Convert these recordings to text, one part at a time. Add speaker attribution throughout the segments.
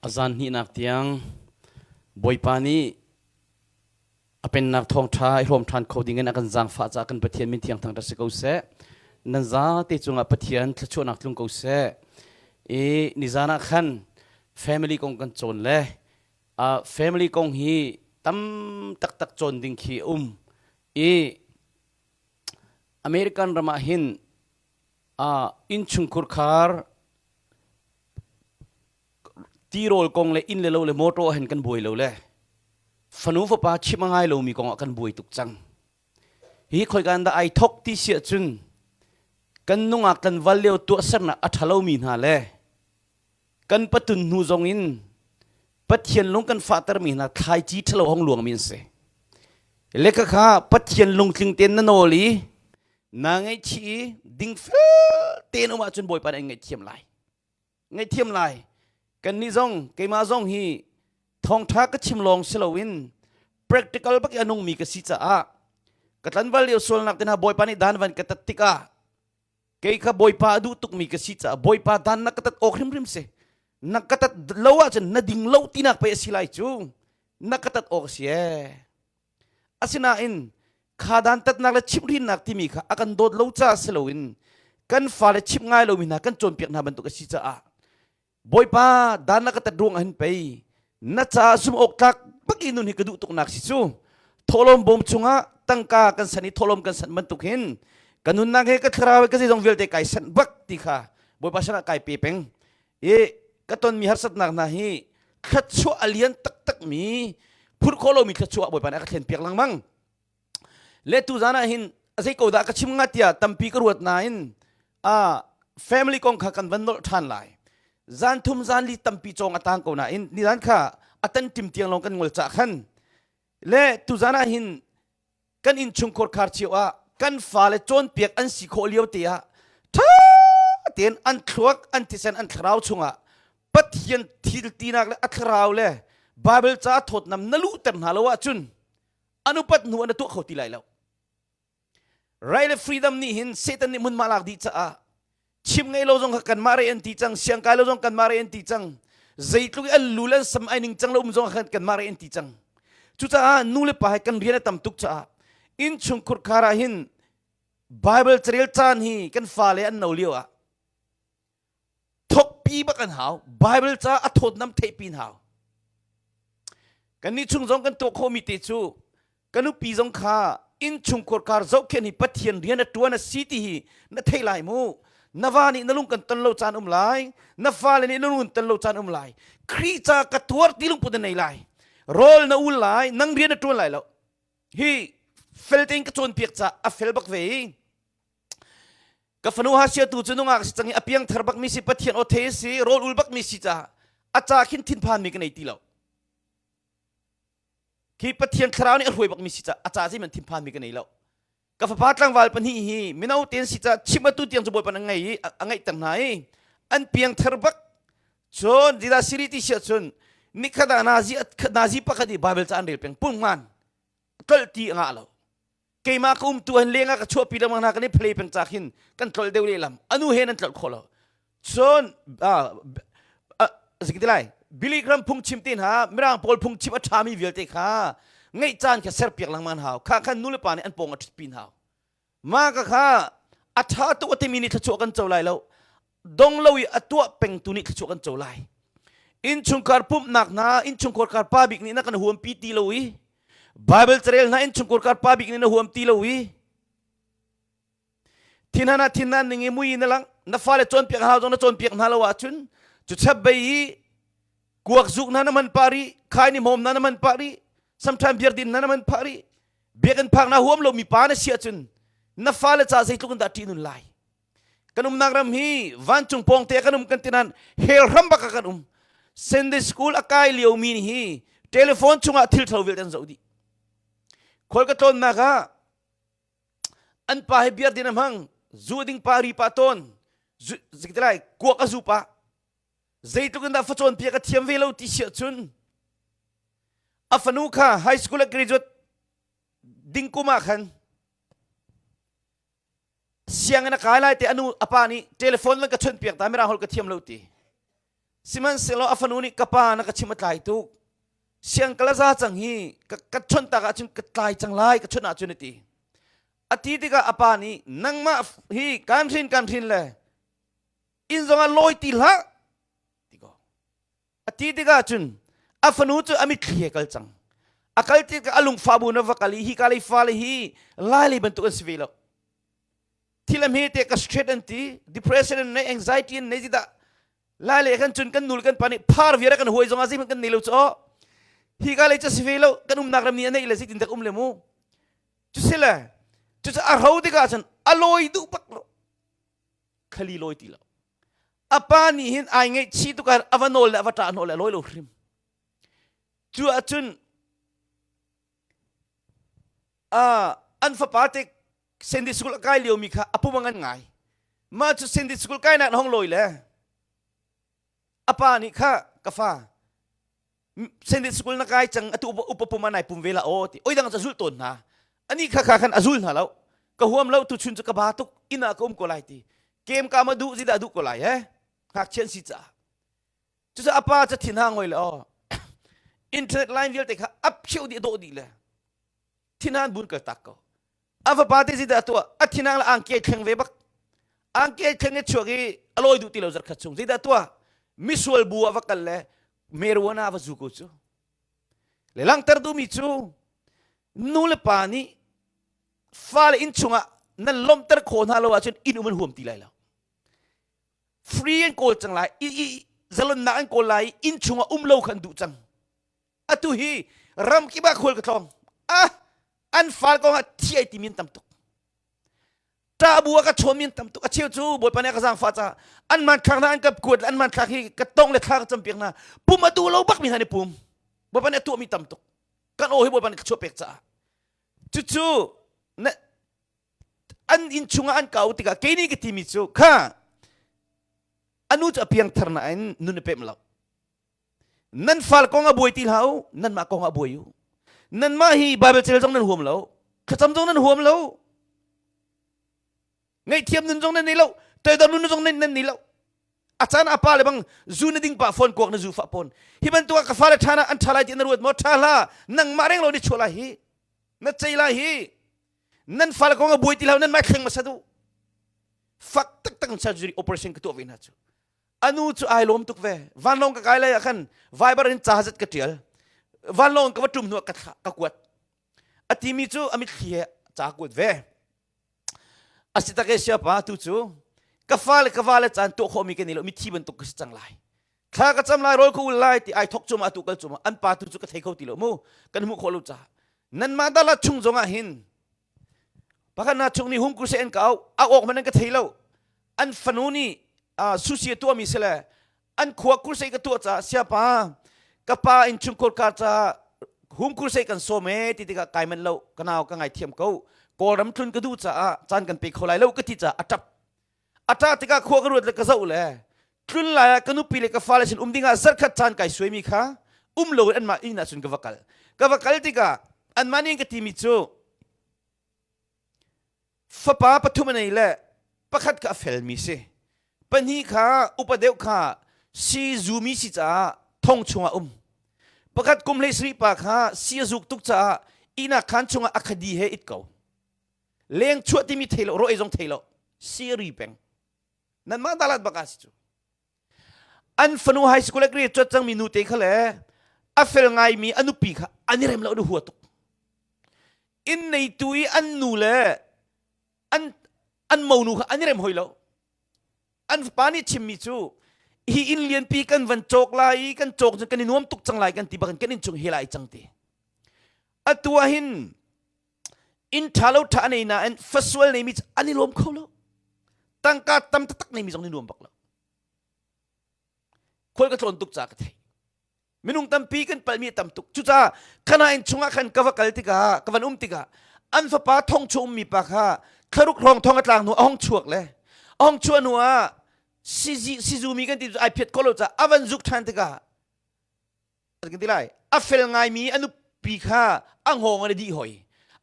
Speaker 1: A zan hnihnak tiang Bawipa nih a pennak thawngṭha i hrawm ṭhan kho dingin a kan zaangfah caah kan Pathian min thiang thangṭhat si ko seh. Nan zate cungah Pathian thluachuahnak tlung ko seh. I nizan ah khan family kong kan cawn le uh, family kong hi tam taktak cawn ding khi a um. I American ram ah hin uh, innchungkhur khar tirawl kong le inn le lo le motor ah hin kan buai lo le fanu fapa chim a ngai lomi kong ah kan buai tuk cang. Hi khoikan dah ai thok ti si ahcun kan nungak kan val lio tuahsernak a ṭha lomi hna le kan patun hnu zong in Pathian lung kan fahtermi hna thlaici ṭhalo hong luangmi an si. Le kha Pathian lungtling tein na nawl i na ngaihchih i dingfel tein um ahcun Bawipa nih an ngaihthiam lai. Ngaihthiam lai. Kannih zong keimah zong hi thawngṭha ka chim lawng si loin practical bak i a nungmi ka si caah ka tlanval lio sualnak te hna Bawipa nih dan van ka tat tikah kei kha Bawipa a duh tukmi ka si caah Bawipa dan na ka tat awk hrimhrim si. Na ka tat lo ahcun na ding lo tinak pei a si lai cu. Na ka tat awk a si ee. Asinain kha dantatnak le chimhhrinnak timi kha a kan dawt lo caah si loin kan fale chimh ngai lomi hna kan cawnpiak hna bantuk a si caah Bawipa dan na ka tat ruang ah hin pei na caah sum awk tlak bak i nun hi ka duh tuknak si cu thawhlawm bawm chungah tangka kan san i thawhlawm kan san bantuk hin ka nunnak he ka thlarau he ka zeizong vialte kai sanh bak ti kha Bawipa sinah kai pe peng i ka tonmi harsatnak hna hi thluachuah a lian taktakmi phurh khawh lomi thluachuah Bawipa nih a ka thlen piak lengmang le tu zan ah hin a zei ko dah ka chim nga tiah tampi ka ruat nain a family kong kha kan van nolh ṭhan lai zan thum zan li tampi cawng a tang ko nain nizan kha a tan tim tiang lawng kan ngol cah khan le tu zan ah hin kan innchungkhar khar cio ah kan fale cawnpiak an si khawh lio te ah ṭha tein an thluak an thisen an thlarau chungah Pathian thil tinak le a thlarau le Bible ca thawtnam na luhter hna lo ahcun an upat hnu an tuah kho ti lai lo. Right le freedom nih hin Satan nih hmunhma lak dih caah chim ngei lo zong kha kanmah re an ti cang siangkai lo zong kanmah re an ti cang zeitluk i an lu le an sam ai ning cang lo um zong khan kanmah re an ti cang cucaah nu le pa he kan rian a tam tuk caah innchungkhur khar ah hin Bible carel caan hi kan fale an no lio ah thokpi bak an hau Bible ca a thawtnam theihpi an hau kannih chung zong kan tuah khawhmi te cu ka nupi zong kha innchungkhar kar zohkhenh hi Pathian rian a ṭuan a si ti hi na thei lai mu na va nih na lung kan ton lo caan um lai na fale nih na lung ton lo caan um lai Khrih ca ka tuar ti lungput na nei lai rawl na ul lai nang rian na ṭuan lai lo hi fel tein ka cawnpiak ca a fel bak ve i ka fanu hasia tu cu nungak si cang i a piangthar bak mi si Pathian aw the si rawl ul bak mi si caah a ca khin thinphan mi ka nei ti lo khi Pathian thlarau nih a hruai bak mi si caah a ca zeihmanh thinphan mi ka nei lo ka fapa tlangval pahnih hi mino ten si caah chim atu tiang cu Bawipa an ngei i a ngeihter hna i an piangthar bak cun Judah siri ti siah cun nikhat ah nazi nazi pakhat i Bible ca an rel peng pungman tlolh ti a ngah lo keimah ka um tu han leng ah ka chuahpi lengmang hna kan i phlei peng ca khin kan tlolh deuh lehlam anu he nan tlolh khawh lo cun zikti lai Billy Graham phungchim te hna mirang pawl phungchim a ṭhami vialte kha ngeih caan kha serpiak lengmang hau kha khan nu le pa nih an pawng a ṭhutpi hau mah ka kha a ṭha tuk a timi nih thluachuah kan co lai lo dong lo i a tuah pengtu nih thluachuah kan co lai innchungkhar pumhnak hna innchungkhar kar pa bik nih na kan huampi ti lo i Bible carel hna innchungkhar kar pa bik nih na huam ti lo i thinhan ah thinhan ning i mui na lang na fale cawnpiak hau zong na cawnpiak hna lo ahcun cu chap bei i kuak zuk hna na man pah rih khai ni hmawm hna na man pah rih sometimes beer din hna na man phah rih biakinn phak na huam lo mi pa na si ahcun na fale ca zeitluk in dah ṭih nun lai kan umnak ram hi vancung pawngte kan um kan ti nain hell ram bak ah kan um Sunday school a kai lio mi hi telephone chungah thil ṭhalo vialte an zoh dih khual ka tlawnnak ah an pa he beer din a hmang zu ding pa ri pa tawn lai kuak a zu pa zeitluk in dah facawn piak a thiam ve lo ti siah cun a fanu kha high school a graduate ding kum ah khan sianginn a kai lai te anu a pa nih telephone van ka chawnh piak ta mirang holh ka thiam lo ti. Sihmanhsehlaw a fanu nih ka pa na ka chim a tlai tuk. Siang ka la za cang hi ka ka chawnh tak ahcun ka tlai cang lai ka chawnh ahcun a ti. A ti tikah a pa nih nangmah hi kan hrin kan hrin le inn zongah lawi ti hlah ti ko. A ti tikah cun a fanu cu a mitthli he kal cang. A kal tikah a lungfah bu na va kal i hi ka lei fale hi lai lei bantuk an si ve lo. Thil a hme te ka stress an ti, depression an nei, anxiety an nei ti dah lai le kan cun kan nul kan pa nih phar viar kan huai zong ah zeihmanh kan nei lo cu hi ka lei cu si ve lo kan umnak ram nih a neih le zeitin dak um le mu cu si le cucu a ro tikah cun a lawi duh bak lo khali lawi ti lo a pa nih hin ai ngaihchih tuk ah a va nawl le a va ṭah hnawh le a lawi lo hrim cu ahcun an fapa te Sunday school a kai liomi kha a pum a ngan ngai. Mah cu Sunday school kainak na hong lawi le a pa nih kha ka fa Sunday school na kai cang atu upa pum ah nai pum ve la aw ti oi dang ca zul tawn hna ani kha kha khan a zul hna lo ka huam lo tu chun cu ka ba tuk inn ah ka um ko lai ti kem ka ma duh zidah duh ko lai he ngakchian si caah cucu a pa ca thin hang hoi le aw internet line vialte kha ap phio dih dawh dih le thinhan bun kal tak ko a fapa te zeidah a tuah a thinang le angki ai thleng ve bak angki ai thleng i chuak i a lawi duh ti lo zarkhat chung zeidah tuah misual bu ah va kal le marijuana va zu ko cu le langhter duhmi cu nu le pa nih fale inn chungah nan lawmhter khawh hna lo ahcun inn um an huam ti lai lo free an kawl cang lai i, i zalonnak an kawl lai i inn chungah um lo kha an duh cang atu hi ram kip ah khual ka tlawng ah an fal kong ah thi ai timi an tam tuk ṭah bu ah ka chawnmi an tam tuk a cheu cu bawipa nih a ka zaangfah caah an hmanthlak hna an ka kuat an hmanthlak hi ka tong le thla ka campiak hna pum a duh lo bakmi hna nih pum bawipa nih a tuahmi tam tuk kan aw hi bawipa nih thluachuah pek caah cucu na an inn chungah an kau tikah kei nih ka timi cu kha anu cu a piangthar nain nun a pemh lo Nan fal kong ah buai ti hlah u, nanmah kong ah buai u. Nanmah hi Bible cel zong nan huam lo, thlacam zong nan huam lo, ngaihthiam nun zong nan nei lo, toidor nun zong nan nan nei lo. A caan a pa le bang zu na ding pah phone kuak na zu fah pawn. Hi bantuk ah ka fale ṭha na an ṭha lai ti na ruat maw? Ṭha hlah. Nangmah reng lo ni chuah lai hi. Na cei lai hi. Nan fale kong ah buai ti hlah u, nanmah thleng hmasa duh. Fak taktak in surgery operation ka tuah ve hna cu. Anu cu ai lawm tuk ve. Vanlawng ka kai lai ah khan Viber in ca zat ka ṭial. Vanlawng ka va ṭum hnu ah ka thlah, ka kuat. A timi cu a mitthli he ca kuat ve. A si tak e siapa tu cu ka fa le ka va le caan tuah khawhmi ka nei lo mithi bantuk ka si cang lai. Thla ka cam lai rawl ka ul lai ti ai thok cuma atu kal cuma an pa tu cu ka thei kho ti lo mu kan hmuh khawh lo caah nanmah dala chung zong ah hin Pakhat na chung nih hung kruse an ka auh a awk hmanh an ka thei lo an fanu nih sushi a tuahmi si le an khua crusade ka tuah caah siapa ka pa in chungkhur ka caah hung crusade kan sawm e ti tikah kai manh lo ka nau ka ngaithiam ko kawlram tlun ka duh caah caan kan pe kho lai lo ka ti caah a ṭap a ṭah tikah khua ka ruat le ka zoh le tlun lai ah ka nupi le ka fale sin um dingah zarkhat caan kai suaimi kha um lo in anmah inn ah cun ka va kal ka va kal tikah anmah nih ka timi cu fapa pathum a nei le pakhat kha a felmi si pahnih kha upa deuh kha si zumi si caah thong chungah um pakhat kum hlei sarih pa kha si a zuk tuk caah ihnak khaan chungah a khadi he it ko leng chuah timi thei lo ro ei zong thei lo si ri peng nanmah dalat bak ah si cu an fanu high school a graduate cuat cangmi nu te kha le a fel ngaimi a nupi kha an i rem lo an i hua tuk inn neitu i an nu le an an monu kha an i rem hoi lo an fapa nih chimmi cu hi inn lianpi kan van cawk lai i kan cawk cun kan i nuam tuk cang lai kan ti bakin kan inn chung hi lai cang ti atu ah hin inn ṭha lo ṭha nei nain fasual neimi cu an i lawm kho lo tangka tam taktak neimi zong ni nuam bak lo khual ka tlawn tuk ca ka thei minung tampi kan palmi a tam tuk cucaah khana inn chungah khan ka va kal tikah ka van um tikah an fapa thong chung ummi pa kha thlaruk hrawng thong a tlak hnu a hong chuak le a hong chuah hnu ah sizumi kan ti cu ai phiat ko lo caah a van zuk ṭhan tikah kan ti lai a fel ngaimi a nupi kha a hngawng an i dih hoi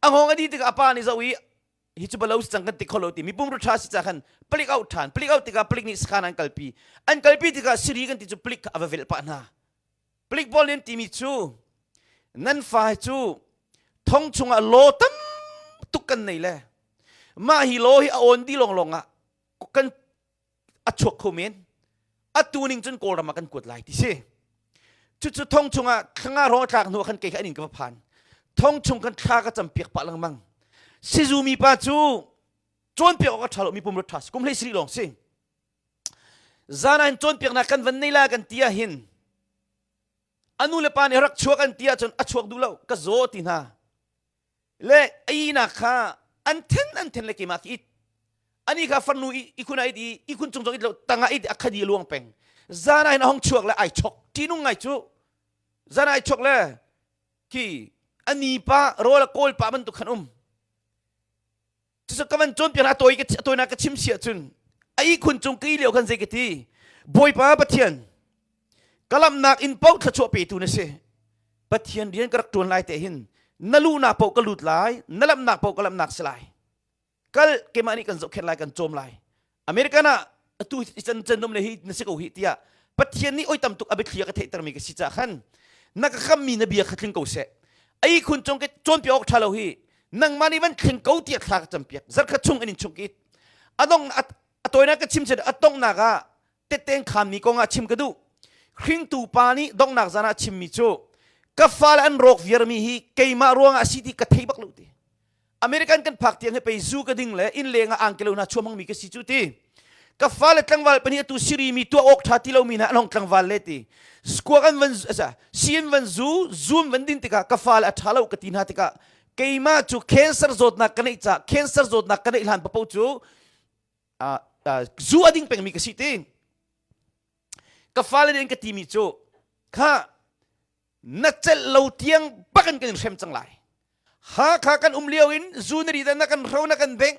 Speaker 1: a hngawng a dih tikah a pa nih zoh i Hi cu balo si cang kan ti kho lo ti mi pumru ṭha si ca khan palik auh ṭhan. Palik auh tikah palik nih sakhan an kalpi. An kalpi tikah siri kan ti cu palik kha a va velh pah hna. Palik pawl nih an timi cu nan fa cu thong chungah law tam tuk kan nei le mah hi law hi a awn di lawnglawng ah kan a chuak kho men atu ning cun kawlram ah kan kuat lai ti si cucu thong chungah thlanga rawng a tlak hnu ah khan kei kha an inn ka va phan thong chung kan thla ka cam piak pah lengmang sizu mi pa cu cawnpiak awk a ṭha lo mi pumrut ṭha si kum hlei sarih lawng si zan ah hin cawnpiaknak kan van nei la kan ti ah hin a nu le pa nih rak chuak an ti ahcun a chuak duh lo ka zaw ti hna le a ihnak kha an then an then le keimah khi it ani kha farnu ikhun ah it i ikhun cung zong it lo tangah it a khadi a luang peng zan ah hin a hong chuak le ai chok ṭihnung ngai cu zan ah ai chok le khi ani pa rawl a kawl pa bantuk khan um Cucu ka van cawnpiak a tawi a tawinak ka chim si ahcun a ihkhun cung ka ih lio khan zei ka ti Bawipa Pathian ka lamnak in paoh thluachuah petu na si Pathian rian ka rak ṭuan lai te hin na luhnak paoh ka lut lai na lamnak paoh ka lamnak si lai kal keimah nih kan zohkhenh lai kan cawm lai American ah atu can can um le hi na si ko hi tiah Pathian nih oi tam tuk a biathli a ka theihtermi ka si caah khan na ka khammi na bia kha tling ko seh ai khun cung ke cawnpiak awk ṭha lo hi nangmah nih van thleng ko tiah thla ka campiak zarkhat chung an in chung it adong a tawinak ka chim a donghnak ah tetten khammi kong ah chim ka duh hringtu pa nih donghnak zan ah chimmi cu ka fale an rawk viarmi hi keimah ruangah a si ti ka thei bak lo ti American kan phak tiang hi pei zu ka ding le inn leng ah angkelo hna chuah hmangmi ka si cu ti ka fale tlangval pahnih atu siri mi tuah awk tha ti lomi hna an hong tlangval le ti squak an van si an van zu zum van din tikah ka fale a tha lo ka ti hna tikah keimah cu cancer zawtnak ka neih ca cancer zawtnak ka neih hlan papo cu zu a ding pengmi ka si ti ka fale nih an ka timi cu kha na celh lo tiang bak in kan in hrem cang lai Hakha kan um lio in zu na ri na kan hro na kan bengh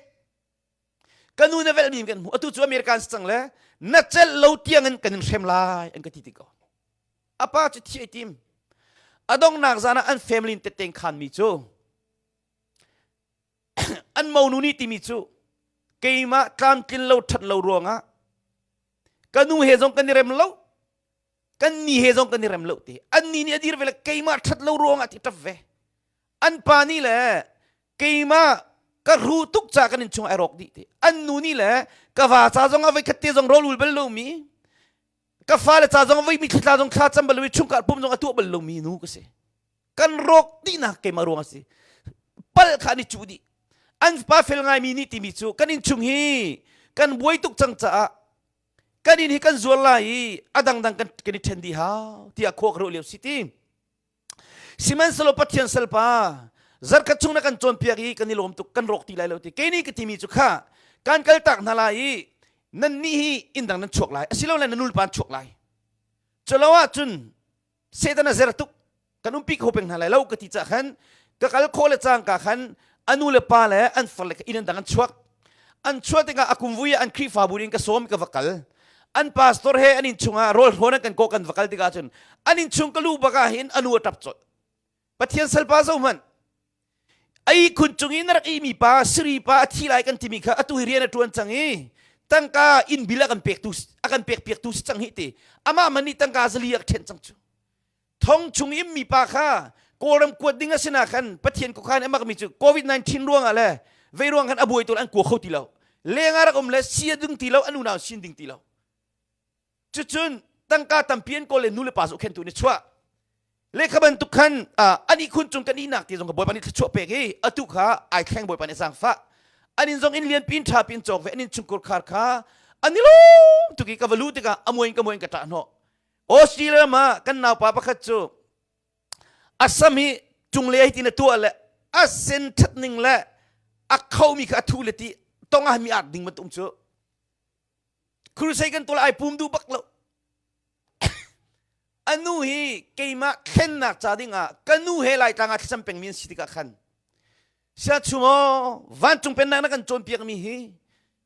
Speaker 1: ka nu na velh mi kan hmu atu cu American si cang le na celh lo tiang in kan in hrem lai an ka ti ti ko a pa cu thi ai tim a dongnak zan ah an family in tetteng khan mi cu an monu nih timi cu keimah tlamtlin lo that lo ruangah ka nu he zong kan i rem lo kan ni he zong kan i rem lo ti an ni nih a dir ve le keimah ṭhat lo ruangah ti ṭap ve an pa nih le keimah ka hru tuk ca kan in chung ai rawk dih ti an nu nih le ka va ca zong ah voi khat te zong rawl ul bal lomi ka fale ca zong voi mi thla zong thla cam bal lomi chungkhar pum zong a tuah bal lomi nu ka si kan rawk dihnak keimah ruang a si pal kha an i cuh dih an pa fel ngaimi nih timi cu kan innchung hi kan buai tuk cang caah kan inn hi kan zuar lai i a dangdang kan kan i ṭhen dih hau tiah khua ka ruah lio si ti sihmanhsehlaw Pathian salpa zarkhat chung na kan cawnpiak i kan i lawm tuk kan rawk ti lai lo ti kei nih ka timi cu kha kan kaltak hna lai i nan nih hi inn dang nan chuak lai asilole na nulpa an chuak lai culo ahcun Satan a zer tuk kan umpi kho peng hna lai lo ka ti cah khan ka kal khawh le cangka khan a nu le pa le an far le inn an dang an chuak an chuah tikah a kum vui ah an Khrihfabu in ka sawm ka va kal an pastor he an inn chungah rawl hrawn an kan kawh kan va kal tikah cun an inn chung ka lu bak ah hin a nu a ṭap colh Pathian salpa zo hmanh ai khun cung in rak imi pa siri pa a thi lai kan timi kha atu hi rian a ṭuan cang i tangka inn bil a kan pek tu a kan pek piak tu si cang hi ti amah man nih tangka zali a ṭhen cang cu thong chung im mi pa kha kawlram kuat ding a si na khan pathian ko khan amak mi cu covid 19 ruangah le vei ruang khan a buai tu an kua kho ti lo leng ah rak um le si a ding ti lo an unau sin ding ti lo Cucun tangka tampi an kawl le nu le pa zohkhentu nih chuah. Lehkha bantuk khan an ihkhun cung kan ihnak ti zong kha Bawipa nih thluachuah pek i atu kha ai thleng Bawipa nih zaangfah. An inn zong inn lian pin ṭha pin cawk ve an inn chungkhur khar kha an i lawm tuk i ka va luh tikah a muai in ka muai in ka ṭah hnawh. Australia ram ah kan naupa pakhat cu a sam hi cunglei ai tin a tuah le a sen ṭhat ning le a khomi kha a thu le ti tong ah mi art ding bantuk cu Crusade kan tuah ai pum duh bak lo. Anu hi keimah thlennak ca ding ah ka nu he Laitlang ah thlacam pengmi an si tikah khan siachung aw vancung pennak na kan cawnpiak mi hi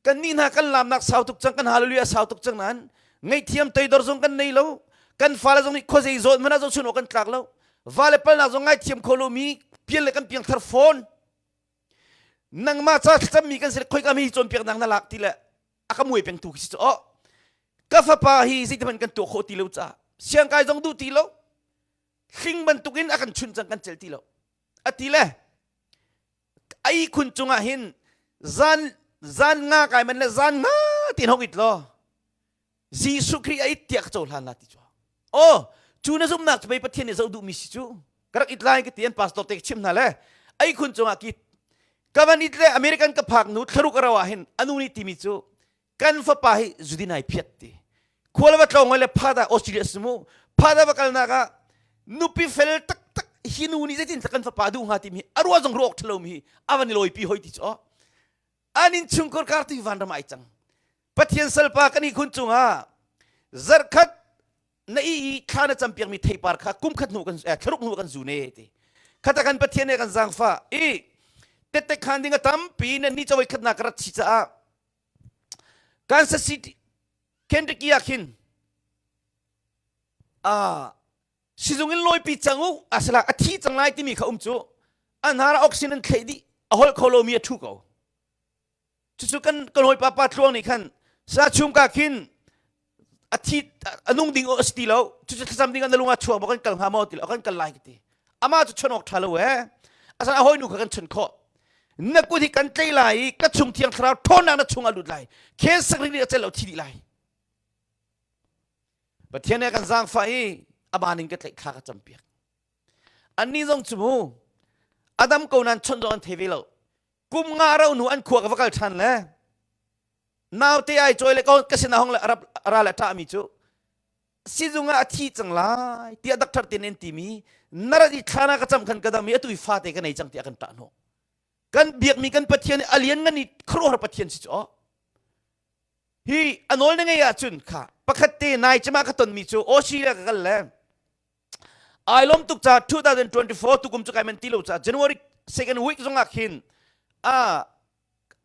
Speaker 1: kan nih hna kan lamnak sau tuk cang kan hallelujah sau tuk cang nain ngaihthiam toidor zong kan nei lo kan fale zong nih khuazei zawn hmanh ah zohchun awk kan tlak lo vale palnak zong ngaithiam kho lomi pial le kan piangthar fawn. Nangmah ca thlacammi kan si khoika mi cawnpiaknak na lak ti le a ka muai pengtu khi si cu oh ka fapa hi zeiti kan tuah khawh ti lo caah siangkai zong duh ti lo hling bantukin a kan chun cang kan cel ti lo a ti le ai khun cungah hin zan zan nga kai man le zan nga tin hong it law Jesuh Khrih a it tiah ka cohlan la ti cu. Oh, cu na zumhnak cu pei Pathian nih zoh duhmi si cu. Ka rak it lai ka ti an pastor te ka chim hna le ei khun cungah ki ka van it le American ka phak nu thlaruk a ro ah hin anu nih timi cu kan fapa hi zudin ai phiat ti. Khual va tlawng le phada Australia simu phada va kalnak ah nupi fel taktak hi nu nih zeitin kan fapa duh hnga timi a ruah zong ruah awk ṭhalo mi hi a van i lawipi hoi ti cu an innchungkhar kar tu vanram ai cang Pathian salpa kan ihkhun cungah zarkhat na i i thla na campiak mi theipar kha kum khat hnu kan thlaruk hnu kan zu ne ti khata kan Pathian ne kan zangfa i tette khan ding a tampi na ni chawai khatna ka rat chi caah Kansas City Kentucky ah khin a sizung in lawipi cang u asala a thi cang lai timi kha um cu an har oxygen an thlei dih a holh kho lomi a thu ko cucu kan kan hawipa pa tluang nih khan sa chum ka khin a thi a nung ding a si ti lo cucu thlacam ding an lung ah chuak maw kan kal hnga maw ti lo kan kal lai ka ti amah cu chon awk tha lo eh asan a hawinu kha kan chon khawh na kut hi kan tlei lai i ka chung thiang thlarau ṭhawnnak na chung a lut lai khen sakri nih a cel lo thi dih lai Pathian he kan zaangfah i aban in ka tlaih thla ka campiak annih zong cu mu adam ko nan chon zong an thei ve lo kum nga ro hnu an khua ka va kal ṭhan le naute ai cawi le ka sin hong le ra le ṭah mi cu sizung ah a thi cang lai tiah doctor tin in timi narat i thla na ka cam khan ka dam i atu i fate ka nei cang tiah kan ṭah hnawh kan biakmi kan pathian a lian ngan i khuaruahhar pathian si cu hi a nawl na ngei ahcun kha pakhat te nai cema ka tonmi cu Australia ka kal le ai lom tuk ca 2024 tukum cu kai man ti lo ca January second week zong ah khin a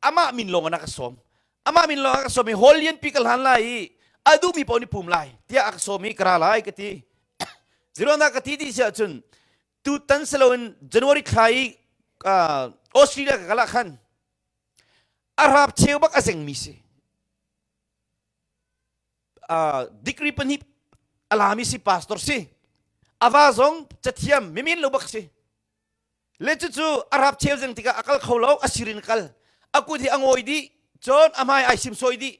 Speaker 1: amah min lawng na ka sawm amah min lawng ka sawm i hall lian pi ka hlan lai i a duhmi paoh nih pum lai tiah a ka sawm i ka ra lai ka ti zero na ka ti ti si ahcun tutan siloin January thla i Australia ka kal ah khan a rap cheu bak a zengmi si degree pahnih a lami si pastor si ava zong cathiam mimin lo bak si le cucu a rap cheu zeng tikah a kal kho lo a sirin kal a kut hi a ngawi dih cun a hmai ai sim sawi dih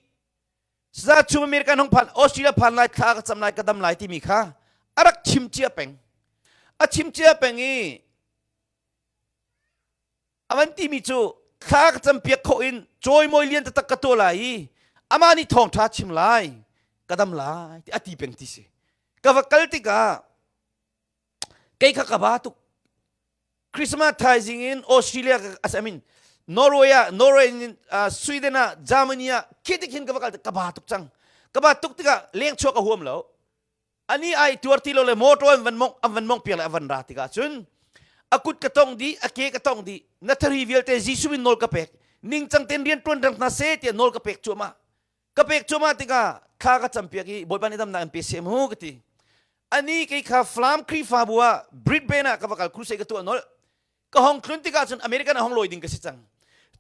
Speaker 1: sa chum American hong phan Australia phan lai thla ka cam lai ka dam lai timi kha a rak chim cia peng a chim cia peng i A van timi cu thla ka campiak khawh in cawimawi lian taktak ka tuah lai i amah nih thawngṭha chim lai ka dam lai ti a ti peng ti si ka va kal tikah kei kha ka ba tuk Christmas thaizing in Australia I mean Norway ah Norway in uh, Sweden ah Germany ah khi tik hin ka va kal ka ba tuk cang ka ba tuk tikah leng chuak ka huam lo ani ai tuar ti lo le motor an van mong an van mong piak le a van ra tikah cun a kut ka tong dih a ke ka tong dih na thari vialte Jesuh min nawl ka pek ningcang ten rian tuan rang hna se tiah nawl ka pek cuahmah ka pek cuahmah tikah thla ka campiak i Bawipa nih damnak in pe seh mu ka ti ani kei kha Falam Khrihfabu ah Brisbane ah ka va kal crusade ka tuah nolh ka hong tlun tikah cun American a hong lawi ding ka si cang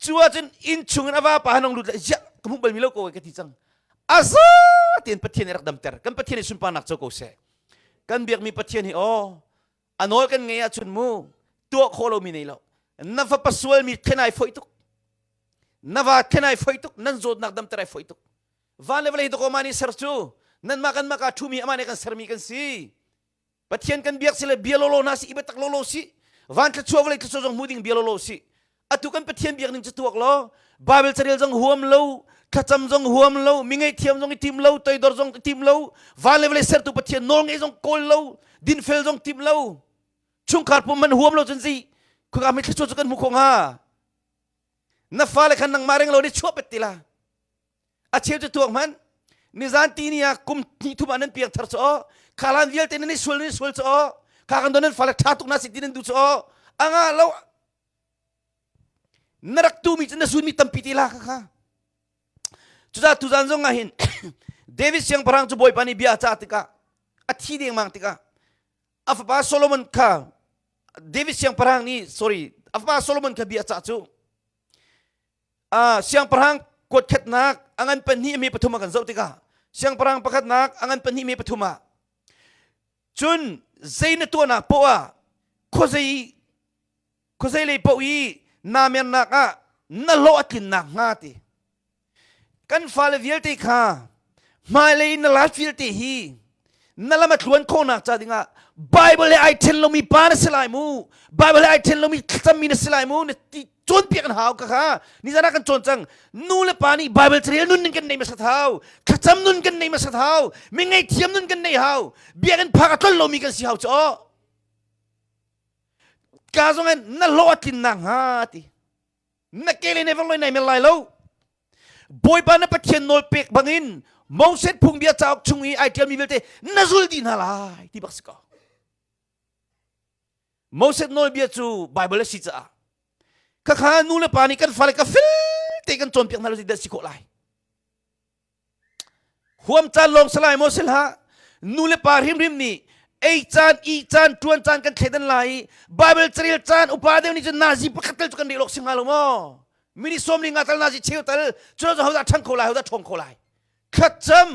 Speaker 1: cu ahcun inn chung in a vapa han hong lut le ziah ka hmuh balmi lo ko ka ti cang aza tein Pathian nih rak damter kan Pathian nih sunparnak co ko seh kan biakmi Pathian hi aw a nawl kan ngei ahcun mu tuah khawh lomi nei lo na fapa sualmi then ai foih tuk na va then ai foih tuk nan zawtnak damter ai foih tuk van le vawlei dawk ma nih ser cu nanmah kanmah ka ṭhumi amah nih kan sermi kan si Pathian kan biak si le bia lawlaw hna si i biatak lawlaw si van thluachuah vawlei thluachuah zong hmu ding bia lawlaw si atu kan Pathian biak ning cu tuak law Bible carel zong huam lo thlacam zong huam lo mi ngaihthiam zong i tim lo toidor zong i tim lo van le vawlei sertu Pathian nawl ngeih zong kawl lo dinfel zong tim lo chungkhar pum man huam lo cun zi khuka mi thluachuah cu kan hmu kho hnga na fale khan nangmah reng lo ni chuah pet ti la A cheu cu tuak hmanh nizan ti ni ah kum hnih thum ah nan piang thar cu aw khalan vialte nan i sual nan i sual cu aw kha kan don nan fale tha tuk na si ti nan duh cu aw anga lo na rak tu mi cu na sun mi tampi ti la kha kha cucaah tuzan zong ah hin David siangpahrang cu Bawipa nih bia a cah tikah a thi dengmang tikah a fapa Solomon kha David siangpahrang nih sorry a fapa Solomon kha bia a cah cu. Siangpahrang kuatkhatnak a ngan pahnih mi pathum a kan zoh tikah siangpahrang pakhatnak a ngan pahnih mi pathum ah cun zei na tuahnak poah ah khuazei khuazei lei paoh i naa mernak ah na hlawh a tlinnak hnga ti. Kan fale vialte kha hmailei na life vialte hi na lam a tluan khawhnak ca dingah Bible he ai then lomi pa na si lai mu Bible he ai then lomi thlacammi na si lai mu na ti cawnpiak an hau ka kha nizan ah kan cawn cang nu le pa nih Bible carel nun kan nei hmasat hau thlacam nun kan nei hmasat hau mi ngaihthiam nun kan nei hau biakinn phak a tlol lomi kan si hau cu ka zong in na hlawh a tlinnak hnga ti na ke le ne vang loi nai mel lai lo Bawipa na Pathian nawl pek bangin Moses phungbia cauk chung i ai ṭialmi vialte na zul dih hna lai ti bak si ko. Moses nawlbia cu Bible a si caah khakha nu le pa nih kan fale ka fel te kan cawnpiak hna lo si dah si khawh lai. Huam caan lawng salai maw si hlah nu le pa hrimhrim nih ei caan ih caan ṭuan caan kan thleidan lai i Bible carel caan upa deuh nih cun nazi pakhat tal cu kan rel awk si hnga lo maw minute sawm li nga tal nazi cheu tal cu hodah ṭhang kho lai hodah ṭhawng kho lai thlacam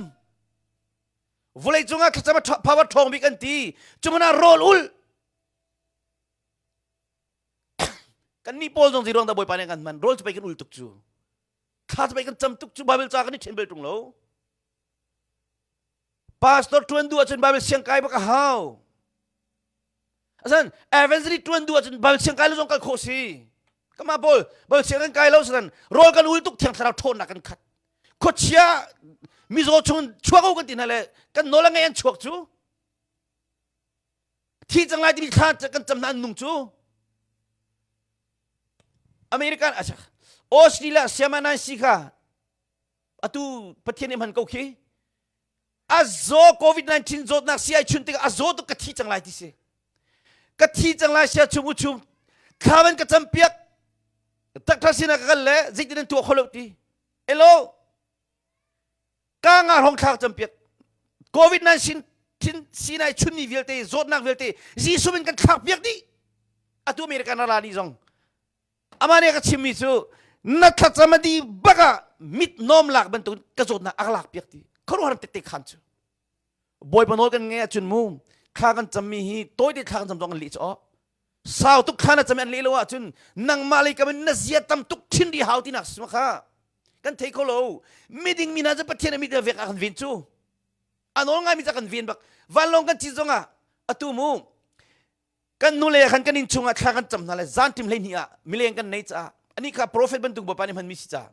Speaker 1: vawlei cungah thlacam a power ṭhawng bik an ti cu hmanh ah rawl ul kan nih pawl zong zeiruang dah Bawipa nih kan hman rawl cu pei kan ul tuk cu thla cu pei kan cam tuk cu Bible ca kan i ṭhen bel ṭung lo pastor ṭuan duh ahcun Bible siang kai bak a hau asan evangelist ṭuan duh ahcun Bible siang kai lo zong kal khawh si kama pawl Bible siang kan kai lo sanan rawl kan ul tuk thiang thlarau ṭhawnnak kan khat khuachia mizaw chung chuak ko kan ti hna le kan nawl a ngei an chuak cu thi cang lai timi thla kan cam hna an nung cu American Australia siama nan si kha atu Pathian nih hman ko khi a zaw COVID-19 zawtnak si ai chun tikah a zaw tuk ka thi cang lai ti si ka thi cang lai sia chung u chung thla van ka cam piak doctor sinah ka kal le zeitin an tuah kho lo ti elo ka nga hrawng thla ka cam piak COVID-19 sinai chunmi vialte zawtnak vialte Jesuh min kan thlak piak dih atu American rala nih zong amah nih ka chimmi cu na thlacam a di bak ah mit nom lak bantuk ka zawtnak a ka lak piak ti khuaruahhar tette khan cu Bawipa nawl kan ngei ahcun mu thla kan cammi hi tawite thla kan cam zong kan leh cu sau tuk thla na cam an leh lo ahcun nangmah lei kam in na zia tam tuk thin ri hau tinak si kha kan thei kho lo miding mi hna cu Pathian a mit vek a kan ven cu a nawl ngaimi ca kan ven bak vanlawng kan cit zongah atu mu kan nu le khan kan inn chungah thla kan cam hna le zan tim hlei hnih ah mileng kan nei caah ani kha prophet bantuk bawipa nih hmanmi si caah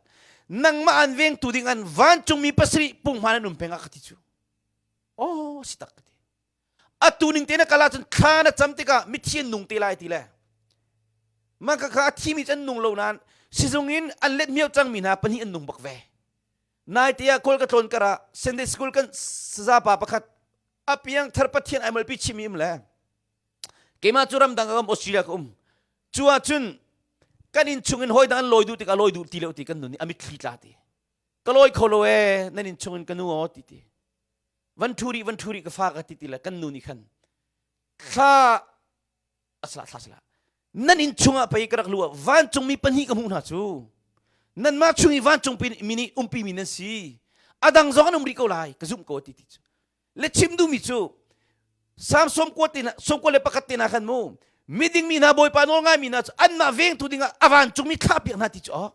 Speaker 1: nangmah an vengtu ding an vancungmi pasarih punghman an um peng ah ka ti cu oh si tak ka ti atu ning te na kal ahcun thla na cam tikah mithi an nung te lai ti le mah kha kha a thimi cu an nung lo nain sizung in an let miau cangmi hna pahnih an nung bak ve nai te ah kawl ka tlawn kar ah Sunday school kan saza pa pakhat a piang thar Pathian ai malpi chimi um le keimah cu ramdang ka um Australia ka um cu ahcun kan inn chung in hawi dang an lawi duh tikah lawi duh ti lo ti kan nun nih a mitthli tla ti ka lawi kho lo ee nan inn chung in ka nu aw ti ti van ṭhu rih van ṭhu rih ka fa ka ti ti le kan nu nih khan thla asla thla sala nan inn chungah pei ka rak lu ah vancungmi pahnih ka hmuh hna cu nanmah chung i vancung mi nih umpi mi nan si a dang zong an um rih ko lai ka zumh ko ti ti cu le chim duhmi cu Psalm sawm kua te sawm kua le pakhat te hna khan mu miding mi hna Bawipa nawl ngai mi hna cu anmah vengtu dingah a vancungmi thlah piak hna ti cu ok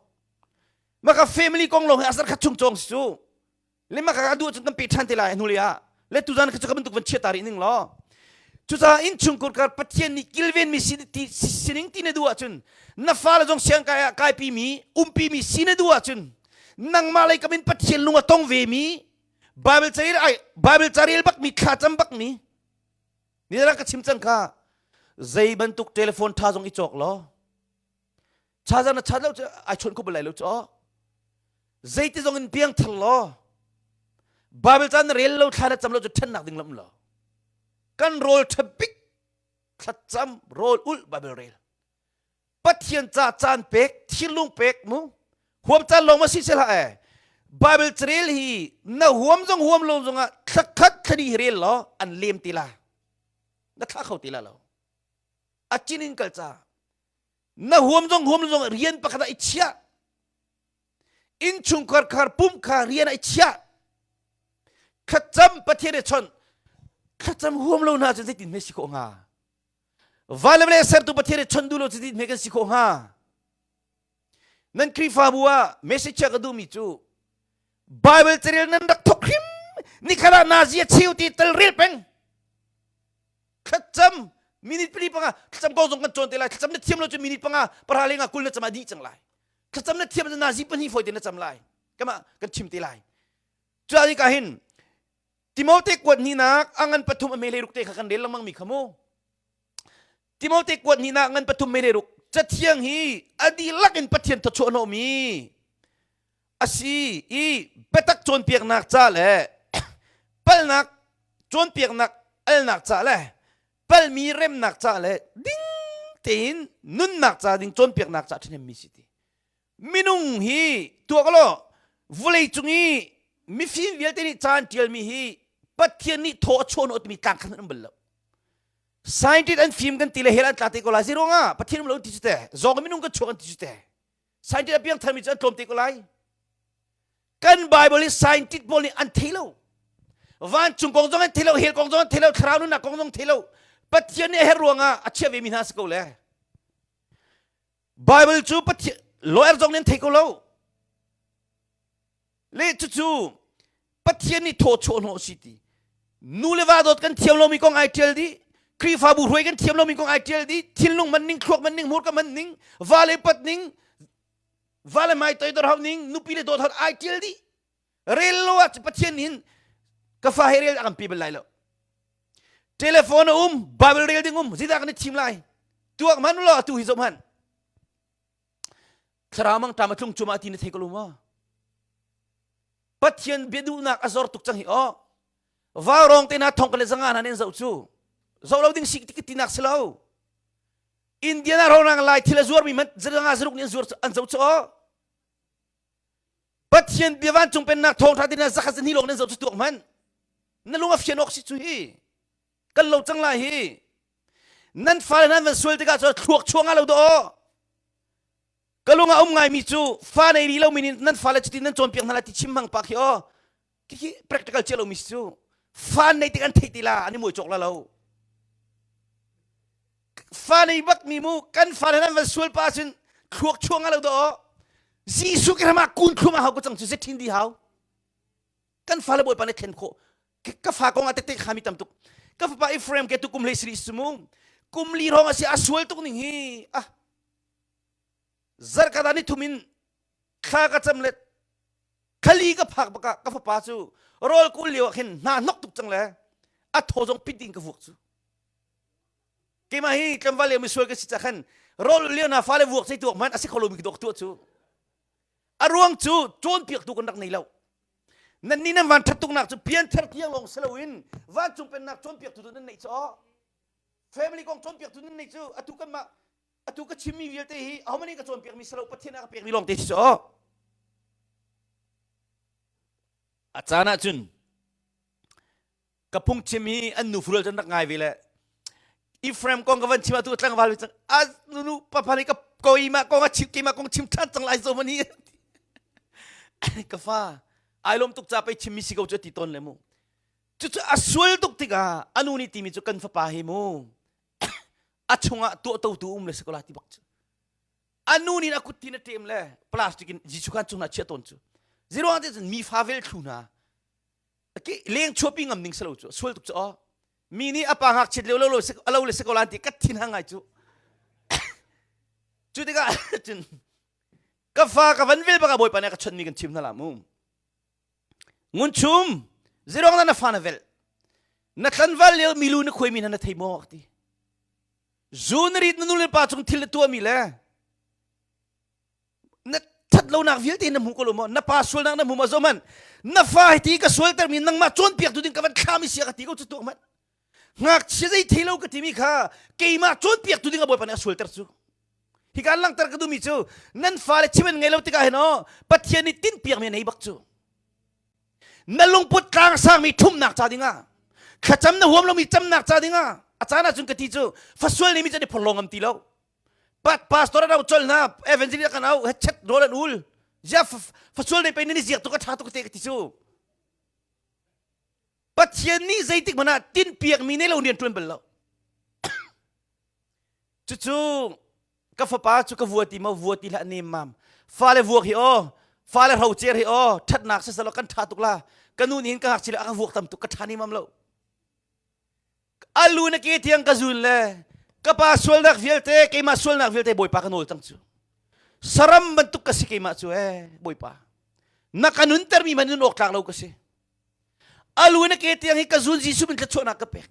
Speaker 1: maka family kong lawng hi a zarkhat chung cawng si cu le maka ka duh cun kan pe ṭhan te lai hnulei ah le tuzan kha cu ka bantuk van chia ta rih ning law cucaah innchungkhar kar Pathian nih kilven mi si ti sining ti na duh ahcun na fale zong siang kai ah kaipi mi umpi mi si na duh ahcun nangmah lei kam in Pathian lung a tong ve mi Bible carel ai Bible carel bak mi thlacam bak mi ni ka chim cang kha zei bantuk telephone tha zong i cawk law charger na charge lo cu ai chawnh kho bal lai lo cu zeiti zong in piang thar law Bible ca na rel lo thla na cam lo cu ṭhennak ding lam lo kan rawl ṭha bik thlacam rawl ulh Bible rel Pathian ca caan pek thinlung pek mu huam caan lawng ma si se hlah eh Bible carel hi na huam zong huam lo zong ah thlakhat thlani hi rel law an lem ti la na thla kho ti la lo a cin in kal ca na huam zong huam zong rian pakhat ah i chiah. Innchungkhar khar pum kha rian ai chiah. Thlacam Pathian i chawnh. Thlacam huam lo hna cun zeitin hme si khawh hnga? Van le vawlei sertu Pathian i chawnh duh lo cu zeitin hme kan si khawh hnga? Nan Khrihfabu ah message chia ka duhmi cu Bible carel nan rak thok hrim nikhat ah nazi a cheu ti tal rel peng. Thlacam minute pali panga thlacam kong zong kan cawn te lai. Thlacam na thiam lo cu minute panga para lenga kul na cam ah dih cang lai. Thlacam na thiam cu nazi pahnih fawi te na cam lai. Kama kan chim te lai. Cuah ka hin Timote kuat hninak a ngan pathum a mele ruk te kha kan rel lengmang mi kha mu. Timote kuat hninak ngan pathum mele ruk cathiang hi a dihlak in Pathian thawchuah hnawhmi a si i biatak cawnpiaknak ca le palnak cawnpiaknak alnak ca le palmi remnak ca le ding tein nunnak ca ding cawnpiaknak ca ṭhahnemmi si ti. Minung hi tuak law vawlei cung i mifim vialte nih ca an ṭialmi hi Pathian nih thaw a chuah hnawh timi tlang khan an um bal lo. Scientist an fim kan ti le hell an tla te ko lai. Zeiruangah Pathian um lo an ti cu te. Zawng minung kan chuak an ti cu te. Scientist a piang tharmi cu an tlawm te ko lai. Kan Bible hi scientist pawl nih an thei lo. Vancung kong zong an thei lo, hell kong zong an thei lo, thlarau nunnak kong zong thei lo. Pathian nih a herh ruangah a chiah ve mi hna si ko le. Bible cu Pathian lawyer zong nih an thei ko lo. Le cucu Pathian nih thaw chuah hnawh si ti. Nu le va dawt kan thiam lomi kong ai ṭial dih. Khrihfabu hruai kan thiam lomi kong ai ṭial dih. Thinlung man ning, thluak man ning, hmurka man ning, va le pat ning, va le mai toidor hau ning, nupi le dawt hau ai ṭial dih. Rel lo ah Pathian nih ka fa he rel a kan pe bal lai lo. Telephone a um, Bible rel ding um, zeidah kan i thim lai? Tuak hmanh law atu hi zoh hmanh. Thlarau mangṭam a tlung cuma ti na thei ko lo maw? Pathian bia duhnak a zor tuk cang hi aw. Vaurawng te hna thong ka le zanga hna nen zoh cu. Zoh lo ding si ti tinak si lo. Indiana ronang lai thil a zuarmi man zanga zaruk nih an zuar an zoh cu aw. Pathian bia vancung pennak thawngṭha ti na zakhat zahnih lawng nan zoh cu tuak hmanh. Na lung a fian awk si cu hi. Kan lo cang lai hi. Nan fale nan van sual tikah cun thluak chuang lo daw. Ka lung a um ngaimi cu fa nei rih lomi nih nan fale cutin nan cawnpiak hna lai ti chim hmang pa khi aw. Khi practical cia lomi si cu. Fa nei tik an theih ti la an i muai cawk la lo. Fa nei bak mi mu kan fale nan van sual pa cun thluak chuang lo daw. Jesuh ke ramah kun thlum a hau ko cang cu zethin di hau. Kan fale bawipa nih thlen khawh ka fa kong ah tete khami tam tuk ka fapa Ephraim ke tu kum hlei siri si mu kum li rong a si a sual tuk ning hi ah zarkada ni thum in thla ka cam le khali ka phak baka ka fapa cu rawl kul lio ah khin hna hnok tuk cang le a thaw zong pit in ka vuak cu keimah hi tlangval lio misual ka si ca khan rawl lio na fale vuak sei tuak man a si kho lomi ka dok tuah cu a ruang cu cawnpiaktu kan rak nei lo Nan nih nan van ṭhat tuknak cu pianthar tiang lawng si loin vancung pennak cawnpiaktu tu nan neih cu aw. Family kong cawnpiaktu nan neih cu atu kanmah atu ka chimmi vialte hi ahohmanh nih ka cawnpiakmi si lo Pathian a ka pekmi lawng te si cu aw. A caan ahcun ka phungchim hi an nu fural cun rak ngai ve le Ephraim kong ka van chim atu tlangval cang a nunu papa nih ka koima kong a chim keimah kong chim ṭhan cang lai zo mani ka fa ai lawm tuk ca pei chim mi si ko cu ti ton le mu cucu a sual tuk tikah anu nih timi cu kan fapa hi mu a chungah tuahto tu um le si ko la ti bak cu anu nih a kut tin a ṭem le plastic in Jesuh khan chung na chia tawn cu ziruang te cun mi fa vel thlu hna leng chuapi ngam ning selo cu sual tuk cu aw mi nih a pa ngakchiat lio lo lo a lo le si ko lan ti ka thin hang ngai cu cu tikah cun ka fa ka van vel baka bawipa nih ka chonmi kan chim hna la mu ngun chum zirong na na fa na vel na tlanval lio milu na khuai mi hna na thei maw ti zu na rit na nu le pa cung thil na tuah mi le na that lonak vialte na hmu ko lo maw na pa sualnak na hmu ma zo man na fa hi ti ka sualter mi nangmah cawnpiak tu ding ka van thlami sia ka ti ko cu tuak man ngakchia zei thei lo ka timi kha keimah cawnpiak tu ding a bawipa nih a sualter cu hi kan langhter ka duhmi cu nan fale chim an ngei lo tikah hin aw Pathian nih tinpiak mi a nei bak cu na lungput tlang sangmi ṭhumnak ca dingah thlacam na huam lomi camnak ca dingah a caan ahcun ka ti cu fasual nih mi cu an i phorhlaw ngam ti lo pastor an au chol hna evangelist kan au chet rawl an ul. Zia fasual nei pe ni ziak tuk a ṭha tuk te ka ti cu. Pathian nih zeitik hmanh ah tinpiak mi nei lo rian ṭuan bal lo. Cucu ka fapa cu ka vua ti maw vua ti hlah nem mam. Fale vuak hi aw, fale hrocer hi aw, ṭhatnak sisalaw kan ṭha tuk la. Ka nu nih hin ka ngakchia a ka vuak tam tuk ka ṭha nemam lo. Alu na ke tiang ka zul le ka pa sualnak vialte keimah sualnak vialte Bawipa ka nawl cang cu. Saram bantuk ka si keimah cu ee Bawipa. Na ka nuntermi man nun awk tlak lo ka si. Alu na ke tiang hi ka zun Jesuh min thluachuahnak ka pek.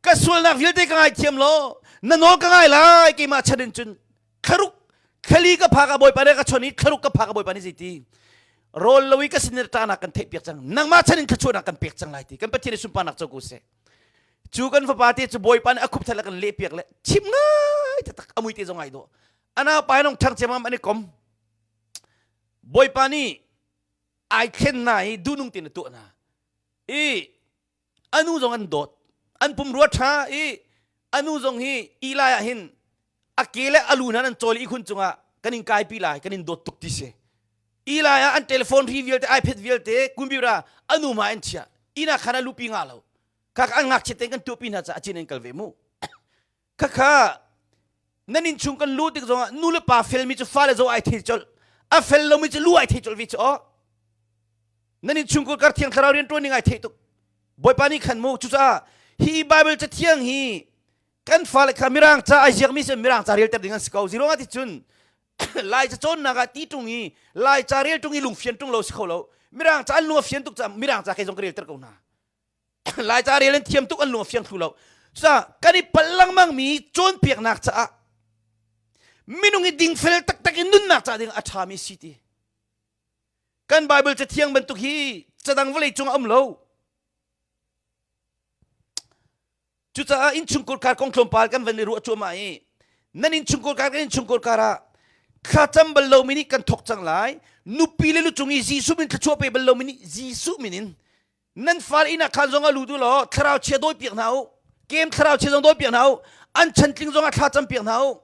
Speaker 1: Ka sualnak vialte ka ngaithiam law na nawl ka ngai lai keimah chan in cun thlaruk thlali ka phak ah Bawipa nih ka chon i thlaruk ka phak ah Bawipa nih zeiti rawl lo i ka sin ṭahnak kan theih piak cang nangmah chan in thluachuahnak kan pek cang lai ti kan Pathian i sunparnak co ko seh. Cu kan fapa te cu Bawipa nih a khup thal a kan leh piak le chim ngai taktak a mui te zong ai dawh. Ana pa nong ṭhang ciamam an i kom. Bawipa nih ai thlen na i duhnung tein a tuah hna i anu zong an dawt an pumrua ṭha i anu zong hi Eli ah hin a ke le a lu hna an cawl i ihkhun cungah kan in kaipi lai kan in dawt tuk ti si Eli ah an telephone ri vialte iPad vialte computer ah anu ma an chiah ina khan a lupi nga lo kha an ngakchiat tein kan tuahpi hna caah cin an kal ve mu Khakha nan innchung kan luh tik zongah nu le pa felmi cu fale zo ai thei colh a fel lomi cu lu ai thei colh ve cu aw nan innchungkhar kar thiang thlarau rian ṭuan ning ai thei tuk Bawipa nih khan mu cucaah hi Bible cathiang hi kan fale kha mirang ca ai ziakmi cu mirang ca relter ding an si ko ziruangah ti cun lai ca cawnnak ah ti ṭung i lai ca rel ṭung i lungfian ṭung lo si kho lo mirang ca an lung a fian tuk caah mirang ca kei zong ka relter ko hna Laica rel an thiam tuk an lung a fiang thlu lo. Cucaah kan i palh lengmang mi cawnpiaknak caah minung i dingfel taktak in nunnak ca ding a ṭhami si ti. Kan Bible cathiang bantuk hi cadang vawlei cung a um lo. Cucaah innchungkhar kar kong tlawmpal kan van i ruah cuahmah i nan innchungkhar kar kan innchungkhar kar ah thlacam bal lomi nih kan thawk cang lai. Nupi le lucung i Jesuh min thluachuah pe bal lomi nih Jesuh min in nan fale inn ah khan zong ah lut u law thlarau chia dawi piak hna u kem thlarau chia zong dawi piak hna u an chantling zong ah thla cam piak hna u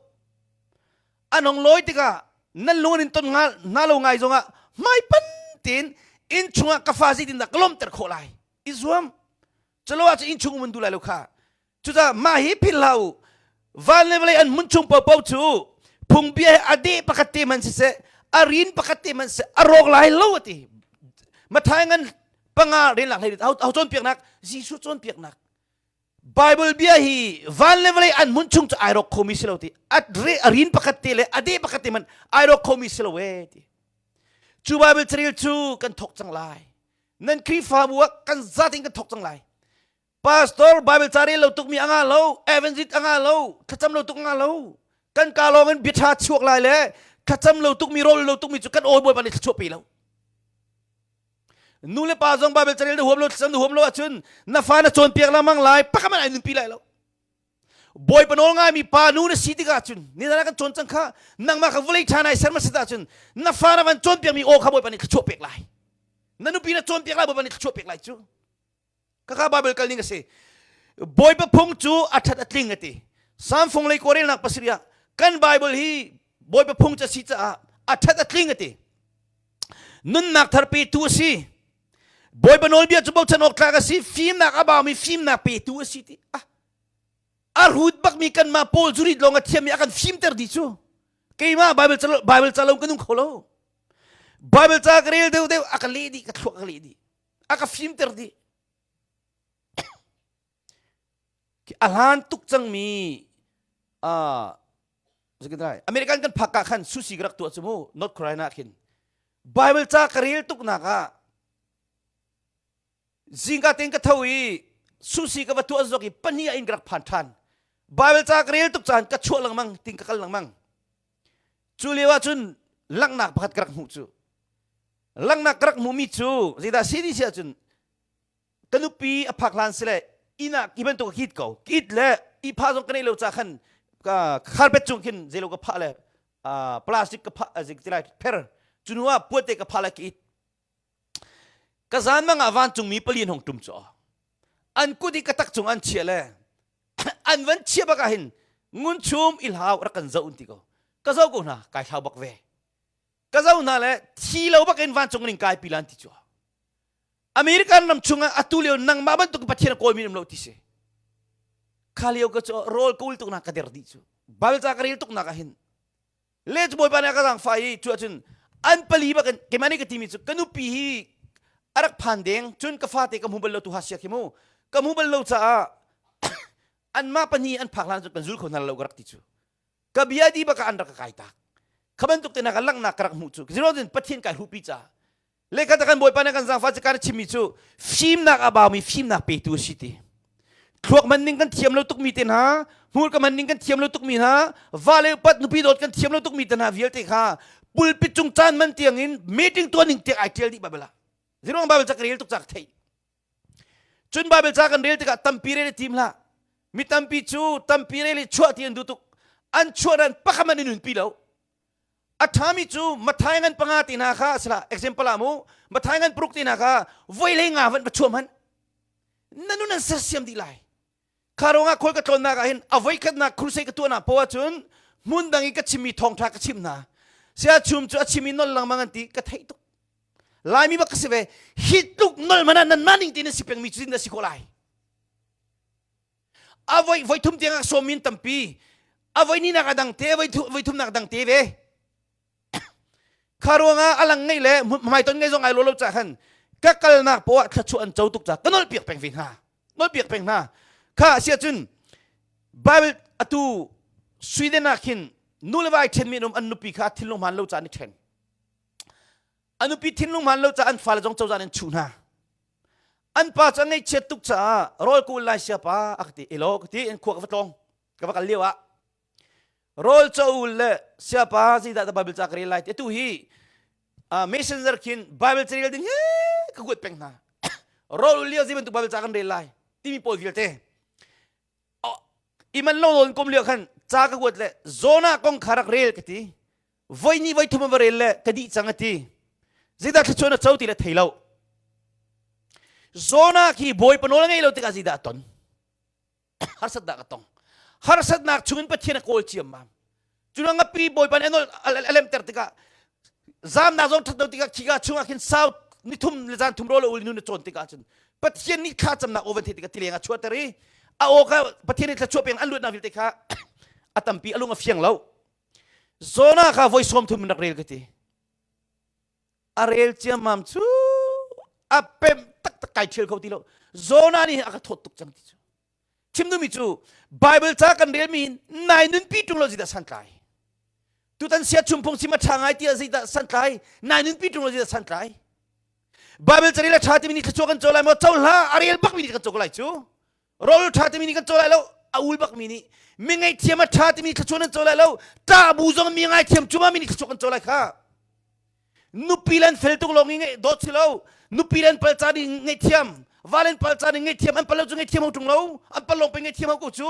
Speaker 1: an hong lawi tikah nan lung in ton hna lo ngai zong ah hmaipan tein inn chungah ka fa zeitindah ka lawmter khawh lai i zuam culo ah cu inn chung um an duh lai lo kha Cucaah mah hi philh hlah u. Van le vawlei an hmun chung paohpaoh cu phungbia he a deh pakhat te hmanh siseh, a rin pakhat te hmanh siseh, a rawk lai lo a ti. Mathai ngan panga renlak hlei ho cawnpiaknak Jesuh cawnpiaknak Bible bia hi van le vawlei an hmun chung cu ai rawk khomi si lo ti a re a rin pakhat te le a deh pakhat te hmanh ai rawk khomi si lo e ti cu Bible carel cu kan thok cang lai nan Khrihfabu ah kan zatin kan thok cang lai Pastor Bible ca rel lo tukmi a ngah lo, evangelist a ngah lo, thlacam lo tuk a ngah lo. Kan ka lawng in bia ṭha chuak lai le thlacam lo tukmi rawl lo tukmi cu kan awi Bawipa nih thluachuah pe lo. Nu le pa zong Bible carel na huam lo, thlacam na huam lo ahcun na fa na cawnpiak lengmang lai, pakhat hmanh ai nunpi lai lo. Bawipa nawl ngaimi pa nu na si tikah cun nizan ah kan cawn cang kha nangmah kha vawlei ṭha nai ser hmasat ahcun na fa na van cawnpiakmi aw kha Bawipa nih thluachuah pek lai. Na nupi na cawnpiak lai Bawipa nih thluachuah pek lai cu. Kaka Bible kal ning a si. Bawipa phung cu a ṭhat a tling a ti. Psalm fung lei kawrelnak pasarih ah kan Bible hi Bawipa phung cu a si caah a ṭhat a tling a ti. Nunnak thar petu a si. Bawipa nawlbia cu bochan awk tlak a si. Fimnak a baumi fimnak petu a si ti. Ah, a rut bakmi kanmah Paul zurit lawng a thiammi a kan fimter dih cu. Keimah Bible ca Bible ca lo ka nung kho lo. Bible ca ka rel deuh deuh a ka leh dih ka thluak ka leh dih. A ka fimter dih. A hlan tuk cangmi uh, American kan phak ah khan sushi ka rak tuah cu mu North Carolina khin Bible ca ka rel tuk nak ah zingka tein ka tho i sushi ka va tuah zok i pahnih ah in ka rak phan ṭhan Bible ca ka rel tuk caan ka chuah lengmang ting ka kal lengmang cu lio ah cun langhnak pakhat ka rak hmuh cu Langhnak ka rak hmuhmi cu zeidah si ti si ahcun ka nupi a phak hlan si le inn ah ki bantuk ka kit ko. Kit le ihphah zong ka neih lo ca khan ka carpet cung khin zeilo ka phah le plastic ka phah ti lai pher cu hnu ah puate ka phah le ka it. Ka zan mang ah vancungmi pali an hong ṭum cu an kut i ka tak cung an chiah le an van chiah bak ah hin ngun chum i hlau rak kan zoh an ti ko. Ka zoh ko hna kai hlau bak ve. Ka zo hna le thi lo bak in vancung in kai pi lan ti cu. American ram chungah atu lio nangmah bantuk Pathian a kawlmi um lo ti si. Kha lio ka cu rawl ka ul tuk nak ka der dih cu. Bible ca ka rel tuk nak ah hin le cu Bawipa nih a ka zaangfah i cu ahcun an pali bak in keimah nih ka timi cu ka nupi hi a rak phan deng cun ka fate ka hmu bal lo tu ha sia khi mu ka hmu bal lo caah anmah pahnih an phak hlan cu kan zul kho hna lo ka rak ti cu ka bia di bak ah an rak ka kai tak kha bantuk te na ka langhnak ka rak hmuh cu zero cun Pathian kai hruhpi caah Le kha kan Bawipa nih kan zaangfah cu kan chimmi cu fimnak a baumi fimnak petu a si ti. Thluak man ning kan thiam lo tukmi te hna, hmurka man ning kan thiam lo tukmi hna, va le upat nupi dawt kan thiam lo tukmi te hna vialte kha pulpit cung caan man tiang in meeting tuah ning tiang ai tial dih Bible ah. Ziruang Bible ca ka rel tuk ca ka theih. Cun Bible ca kan rel tikah tampi rel i tim hlah. Mi tampi cu tampi rel i chuah ti an duh tuk. An chuah dan pakhat man in nunpi lo. A ṭhami cu Mathai ngan panga ti hna kha sila example ah mu Mathai ngan paruk ti hna kha voi le nga van va chuam han na nun an sersiam dih lai kha ruangah khawl ka tlawnnak ah hin a voi khatnak crusade ka tuahnak poah cun hmun dang i ka chimmi thawngṭha ka chim hna sia chum cu a chimi nol lengmang an ti ka theih tuk laimi bak ka si ve hi tluk nol man ah nan mah ning tein si pengmi cu na si khawh lai a voi voi thum tiang ah sawm min tampi a voi ni nak a dang te voi voi thum nak dang te ve kha ruangah a lang ngei le hmaiton ngei zong ai lo lo ca khan ka kalnak poah thluachuah an co tuk ca ka nol piak peng ve hna nol piak peng hna kha sia cun Bible atu Sweden ah khin nu le vai ṭhen mi an um an nupi kha thinlung hmaan lo ca an i ṭhen a nupi thinlung hmaan lo ca an fale zong cozah nih an chuh hna an pa cu a ngaihchiat tuk caah rawl ka ul lai sia pa a ka ti elaw ka ti in khua ka va tlawng ka va kal lio ah rawl ca ul le siapa zeidah dah Bible ca ka rel lai ti atu hi messenger khin Bible ca rel ding he ka kuat peng hna rawl ul lio zei bantuk Bible ca kan rel lai timi pawl vialte iman lo nawn kum lio khan ca ka kuat le Jonah kong kha rak rel ka ti voi ni voi thum va rel le ka dih cang a ti zeidah thluachuah na co ti le thei lo Jonah khi bawipa nawl a ngei lo tikah zeidah a ton harsatnak a tong harsatnak chungin Pathian a kawl ciammam cu ngapi bawipa nih a lemter tikah zamnak zong ṭhat lo tikah khika chungah khin sau nithum le zan thum rawl a ul nu na cawn tikah cun Pathian nih thlacamnak aw van theih tikah tileng a chuahter i a aw kha Pathian nih thluachuah peng an luatnak vialte kha a tampi a lung a fiang lo Jonah kha voi sawm thum in rak rel ka ti a rel ciammam cu a pem taktak kai ṭhial kho ti lo Jonah nih a ka thawt tuk cang ti cu chim duhmi cu Bible ca kan relmi nai nunpi ṭung lo zeidah santlai tutan sia chumphung sim a ṭha ngai tiah zeidah santlai nai nunpi ṭung lo zeidah santlai Bible carel a ṭha timi nih thluachuah kan co lai maw co hlah a rel bakmi nih kan co ko lai cu rawl ṭha timi nih kan co lai lo a ul bakmi nih mi ngaihthiam a ṭha timi thluachuah nan co lai lo ṭah bu zong mi ngaithiam cuma mi nih thluachuah kan co lai kha nupi le an fel tuk lawng i ngeih dawt si lo nupi le an pal caan i ngaihthiam va le an pal caan i ngaihthiam an pal lo cu ngaihthiam ho ṭung lo an pal lawng pe ngaihthiam ho ko cu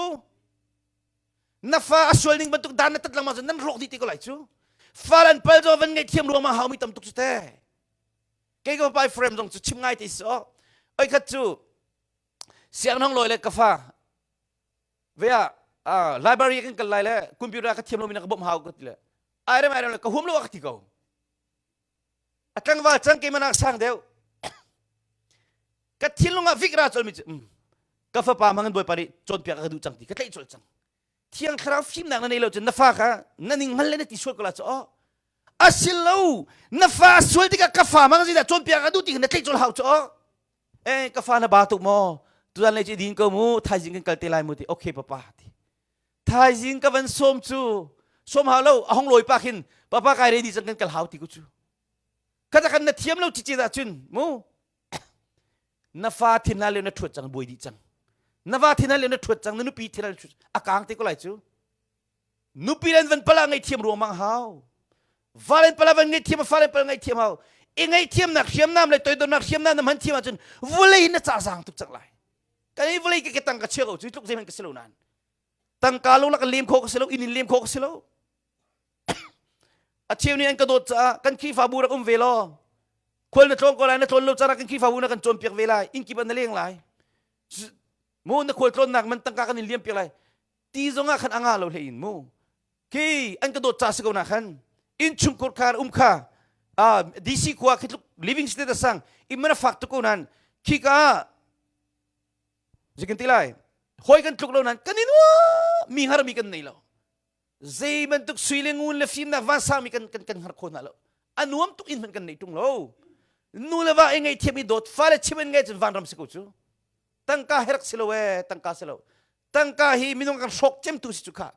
Speaker 1: na fa a sual ning bantuk dan na tat lengmang cun nan rawk dih te ko lai cu fa le an pal zong van ngaihthiam ruangmang hau mi tam tuk cu te kei ka pa frame zong cu chim ngai te si o oi khat cu siang lawi le ka fa ve ah library kan kal lai le computer ka thiam lo mi na ka bawmh hau ka ti le ai rem ai rem le ka huam lo ka ti ko a tlangval cang keimah nak sang deuh ka thinlung ah vikra chol mi cu ka fapa hmang in bawipa nih cawnpiak ka duh cang ti ka tlaih colh cang thiang thlarau fimnak na nei lo cun na fa kha na ning hngal le na ti sual ko la cu oh asil lo na fa sual tikah ka fa hmang zeidah cawnpiak ka duh ti na tlaih colh hau cu oh eh ka fa na ba tuk maw tuzan lei cu din ko mu thaizing kan kal te lai mu ti okay papa ti thaizing ka van sawm cu sawm hau lo a hong lawi pa khin papa kai ready cang kan kal hau ti ku cu kata kan na thiam lo cici dah cun mu na fa thin la le na thuat cang buai dih cang na va thin le na thuat cang na nupi thin le a kang te ko lai cu Nupi len van pala ngaihthiam ruangmang hau. Valen pala van ngaihthiam falen pala ngaihthiam hau. I ngaihthiamnak hriamnam le toidornak hriamnam na hman thiam ahcun vulei na ca zaang tuk cang lai. Kan i vulei ke tang ka chia ko cu tluk zeihmanh ka si lo nain. Tangka lo lak lem kho ka si lo, inn in lem kho ka si lo. A cheu nih an ka dawt caah kan Khrihfabu rak um ve law khual na tlawng ko lai na tlawn lo caah kan Khrihfabu na kan cawnpiak ve lai inn kip ah na leng lai mu na khual tlawnnak man tangka kan in liam piak lai ti zongah khan a ngah lo hlei in mu khi an ka dawt ca si ko na khan innchungkhar khar um kha. Ah DC khua khi tluk living state a sang imana fak tu ko nan khi ka zikin ti lai hoi kan tluk lo nan kan in mi har mi kan nei lo zei bantuk sui le ngun le fimnak vansang mi kan kan kan har kho hna lo a nuam tuk in hman kan nei tung lo nu le va i ngei thiam i dawt fale chim in ngei cun vanram si ko cu tangka herak si lo e tangka si lo tangka hi minung kan hrawk cemtu si cu kha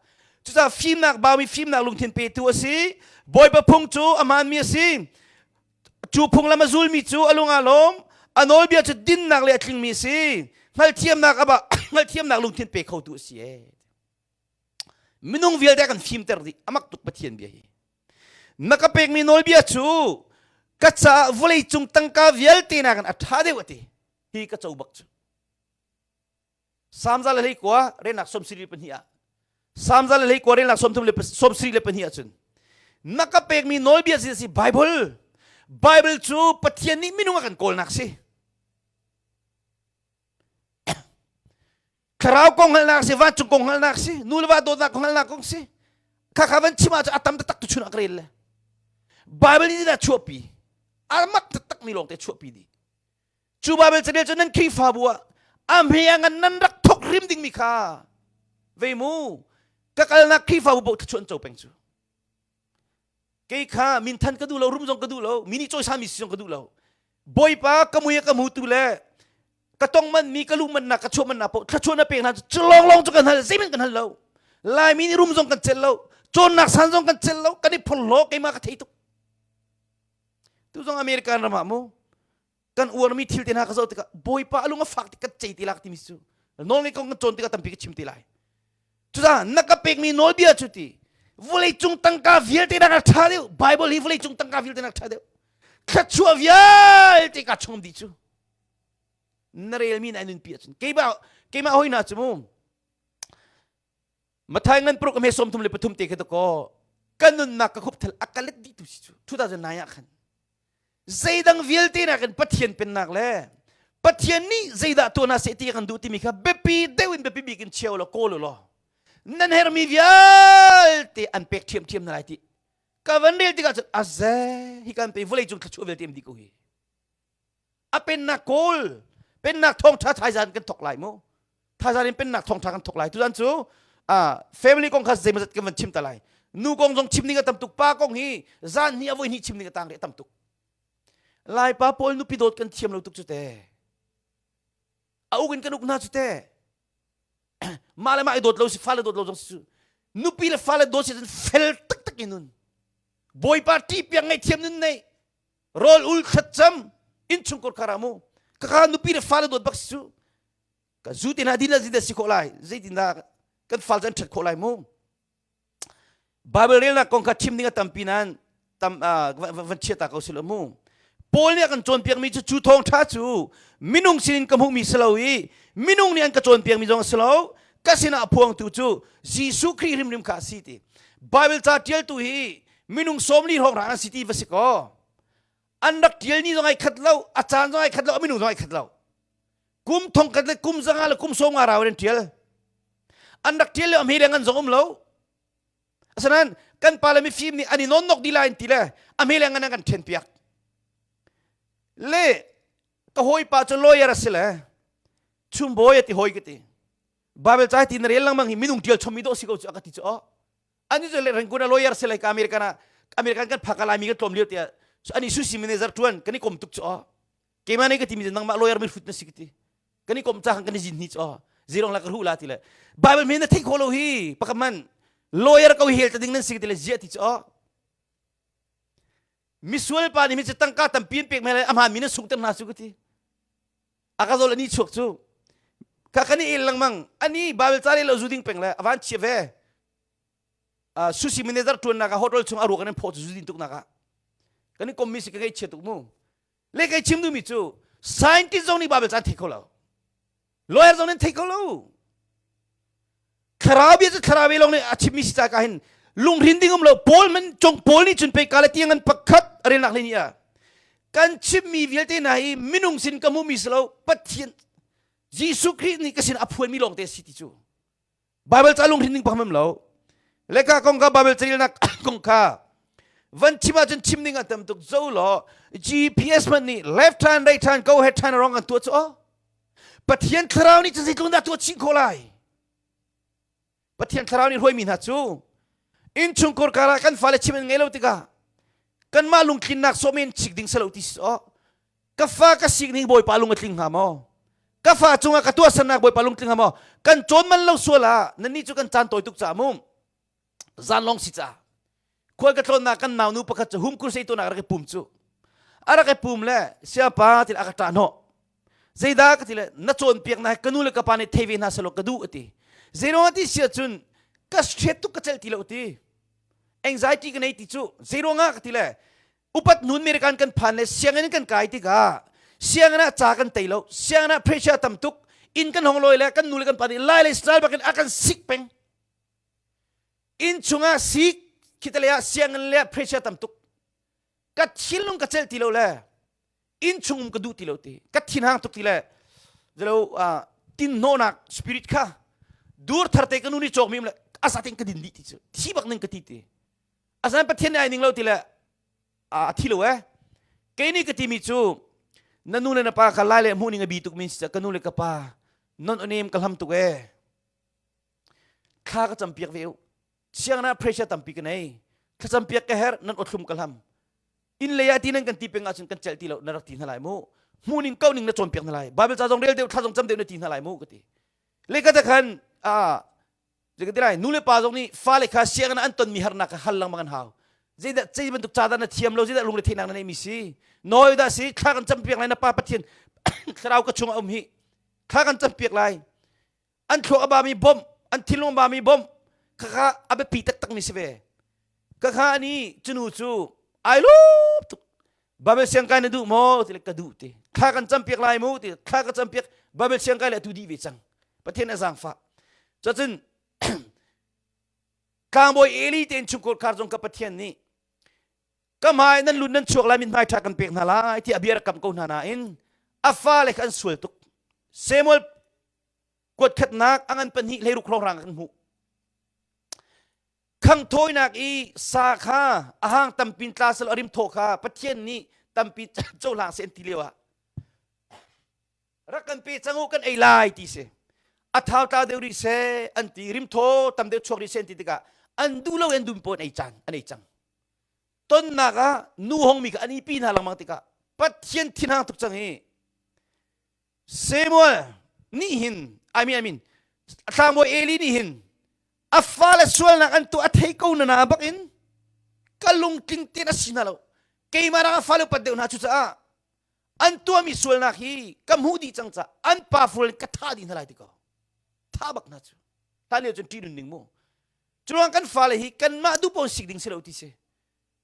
Speaker 1: cucaah fimnak baumi fimnak lungthin petu a si bawipa phung cu a hmaanmi a si cu phunglam a zulmi cu a lung aa lawm a nawlbia cu dinnak le a tlingmi a si hngalhthiamnak aba hngalhthiamnak lungthin pe khotu a si e minung vialte kan fimter dih amak tuk pathian bia hi na ka pekmi nawlbia cu ka caah vawlei cung tangka vialte nakin a ṭha deuh a ti hi ka co bak cu Samza le hlei kua relnak som siri pahnih ah Samza le hlei kua relnak som thum le som siri le pahnih ahcun na ka pekmi nawlbia si si Bible Bible cu Pathian nih minung a kan kawlnak si thlarau kong hngalhnak si vancung kong hngalhnak si nu le va dawtnak kong hngalhnak kong si kha kha van chim ahcun a tam taktak tu chun ah ka rel le Bible nih dah chuahpi a mak taktak mi lawng te chuahpi dih Cu Baibal carel cu nan Khrihfabu ah a hme a ngan nan rak thok hrim dingmi kha ve mu ka kalnak Khrihfabu paoh thluachuah an co peng cu. Kei kha minthan ka duh lo, rum zong ka duh lo, mi nih cawisami si zong ka duh lo. Bawipa ka mui a ka hmutu le ka tong man mi ka lu man nak ka chuah man nak paoh thluachuah na pek hna cu lawng lawng cu kan hal zeihmanh kan hal lo. Laimi nih rum zong kan celh lo, cawnnak san zong kan celh lo, kan i phorhlaw keimah ka thei tuk. Tu zong American ram ah mu kan uarmi thil te hna ka zoh tikah bawipa a lung a fak tik kan cei ti lak timi cu nawlngeih kong kan cawn tikah tampi ka chim ti lai cucaah na ka pekmi nawlbia cu ti vawleicung tangka vialte nak a ṭha deuh Bible hi vawleicung tangka vialte nak ṭha deuh thluachuah vialte ka chungum dih cu na relmi na nunpi ahcun keimah keimah hoi hna cu mu Mathai ngan paruk hme 33 te khi to ko ka nunnak ka khup thal a ka let dih tu si cu 2009 ah khan zeidang vialte nakin Pathian pennak le Pathian nih zeidah tuah hna seh ti kan duh timi kha biapi deuh in biapi bik in chia law kawl law nan hermi vialte an pek ṭhiamṭhiam hna lai ti ka van rel tikah cun aze hi kan pe vawlei cung thluachuah vialte am dih ko hi a pennak kawl pennak thawngṭha thaizan kan thok lai mu thaizan in pennak thawngṭha kan thok lai tuzan cu family kong kha zeimazat kan van chim ta lai nu kong zong chim ding a tam tuk pa kong hi zan hnih a voi hnih chim ding a tang rih a tam tuk laipa pawl nupi dawt kan thiam lo tuk cu te a uk in kan uk hna cu te mah le mah i dawt lo si fale dawt lo zong si cu nupi le fale dawt si cun fel taktak in nun bawipa ṭih piak ngaihthiam nun nei rawl ul thlacam innchungkhar khar ah mu kaka nupi le fale dawt bak si cu ka zu te hna din la si khawh lai zeitindah kan fal cu an ṭhat khawh lai mu Bible relnak kong kha chim ding a tampi nain tam van chia ta ko si lo mu Paul nih a kan cawnpiakmi cu cu thawngṭha cu minung sinin ka hmuhmi si lo i minung nih an ka cawnpiakmi zong a si lo ka sinah a phuangtu cu Jesuh Khrih hrimhrim kha a si ti Bible ca ṭialtu hi minung 40 hrawng an si ti va si kaw an rak ṭial ni zong ai khat lo a caan zong ai khat lo a minung zong ai khat lo kum thong khat le kum zanga le kum sawm nga rau in ṭial an rak ṭial lio a hme le ngan zong um lo asinain kan pa le mifim nih an i nawnnok dih lai an ti le a hme le ngan an kan ṭhen piak le ka hawipa cu lawyer a si le chumbawi a ti hawi ka ti Bible ca ti na rel lengmang hi minung ṭial chom mi dawh si ko cu a ka ti cu oh ani cu le Rangoon a lawyer si lai ka American ah American kan phak lai mi kan tlawm lio tiah ani sushi manager tuan kan i kom tuk cu oh keimah nih ka ti mi nangmah lawyer mi hrut na si ka ti kan i kom ca kan i zin ni cu oh zirong la ka ru la ti le Bible men na thei kho lo hi pakhat man lawyer ko hel ta ding nan si ka ti le zia ti cu oh misual pa nih mi cu tangka tampi in pek me le a hmaan mi na sung ter hna su ka ti a ka zol ani chuak cu ka kan i el lengmang ani Bible ca le lo zu ding peng le avan chia ve sushi manager tuannak ah hotel chung a ruak an phaw cu zu din tuk nak ah kan i kommi si ka ngei chia tuk mu le kai chim duhmi cu scientist zong nih Bible ca an thei kho lo lawyer zong nih thei kho lo thlarau bia cu thlarau bia lawng nih a chimmi si ca ka hin lungrin ding um lo Paul man cong Paul nih cun pei Galatian ngan pakhat a relnak hlei ni ah kan chimmi vialte hna hi minung sin ka hmuhmi si lo Pathian Jesuh Khrih nih ka sin a phuanmi lawng te si ti cu Bible ca lungrin ding paham lo leka kong kha Bible carelnak kong kha. Van chim ahcun chim ding a tam tuk zo law GPS hmanh nih left turn right turn go ahead turn wrong an tuah cu aw. Pathian thlarau nih cun zeitluk dah tuah chih khawh lai? Pathian thlarau nih hruaimi hna cu innchungkhar karah kan fale chim an ngei lo tikah kanmah lungtlinnak sawh men chik ding selo ti si aw. Ka fa ka sik ning Bawipa lung a tling hnga maw? Ka fa cungah ka tuahsernak Bawipa lung tling hnga maw? Kan cawn man lo sual ah nannih cu kan caan tawi tuk caah mu. Zan lawng si caah khual ka tlawnnak kan naunu pakhat cu hum crusade tuahnak a rak i pum cu a rak i pum le siapa til a ka ṭah hnawh zeidah ka ti le na cawnpiaknak hi ka nu le ka pa nih thei ve hna selaw ka duh a ti zeiruang ti si ahcun ka stress tuk ka celh ti lo ti anxiety ka nei ti cu zeiruangah ka ti le upat nun American kan phan le sianginn kan kai tikah sianginn ah ca kan tei lo sianginn ah pressure tam tuk inn kan hong lawi le kan nu le kan pa nih lai le style bakin a kan sik peng Inn chungah sik khitale ah sianginn le pressure tam tuk. Ka thinlung ka celh ti lo le inn chung um ka duh ti lo ti. Ka thinhang tuk ti le zelo tin hnawhnak spirit kha dur thar te ka nu nih cawk mi le asa ting ka din dih ti cu thi bak ning ka ti ti. Asan Pathian nih ai ning lo ti le a thi lo eh. Kei nih ka ti mi cu na nu le na pa kha lai le hmuh ning a bi tuk min si ka nu le ka pa non onem ka hlam tuk eh. Thla ka campiak ve u. Sianginn ah pressure tampi ka nei. Thlacam piak ka herh, nan awthlum ka hlam. Inn lei ah ti nan kan ti peng ahcun kan celh ti lo, na rak ti hna lai mu. Hmu ning ko ning na cawnpiak hna lai. Bible ca zong rel deuh, thla zong cam deuh na ti hna lai mu ka ti. Le ka khan ah ka ti lai nu le pa zong nih fale kha sianginn ah an tonmi harnak kha hal lengmang an hau. Zeidah zei bantuk ca dah na thiam lo, zeidah lungre theihnak na neihmi si. Nawi dah si, thla kan campiak lai na pa Pathian thlarau ka chungah um hi. Thla kan campiak lai. An thluak a bami bawmh, an thinlung a bami bawmh, khakha a biapi taktakmi si ve. Khakha ani cunu cu ai lawm tuk. Bible siangkai na duh maw? Ti le ka duh ti. Thla kan campiak lai mu ti. Thla ka campiak Bible siangkai le atu dih ve cang. Pathian a zaangfah. Cuacun tlangbawi Eli te in chungkhar khar zong ka Pathian nih ka hmai nan lut nan chuak lai mithmai ṭha kan pek hna lai ti a bia rak kam ko hna nain a fale kha an sual tuk. Samuel kuatkhatnak a ngan pahnih hleiruk hrawnghrang kan hmuh. Khangthawinak i sa kha a hang tampin tla sel a rim thaw kha Pathian nih tampi cohlang seh an ti lio ah rak kan pe cang u kan ei lai ti si a thau tla deuh rih seh an ti rim thaw tam deuh chuak rih seh an ti tikah an duh lo an dum pawn ei caan an ei cang tonnak ah nu hong mi kha an i pi hna lengmang tikah Pathian thinhang tuk cang hi Samuel nih hin I mean I mean tlangbawi Eli nih hin a fale sualnak an tuah a thei ko na na bak in ka lungtling tein a si hna lo keimah nak a fale upat deuh hna cucaah an tuahmi sualnak hi ka hmuh dih cang ca an pa furul ka thah dih hna lai ti ko thah bak hna cu hlan lio cun ṭih nun ning mu curuang kan fale hi kanmah duh pawn sik ding si lo ti si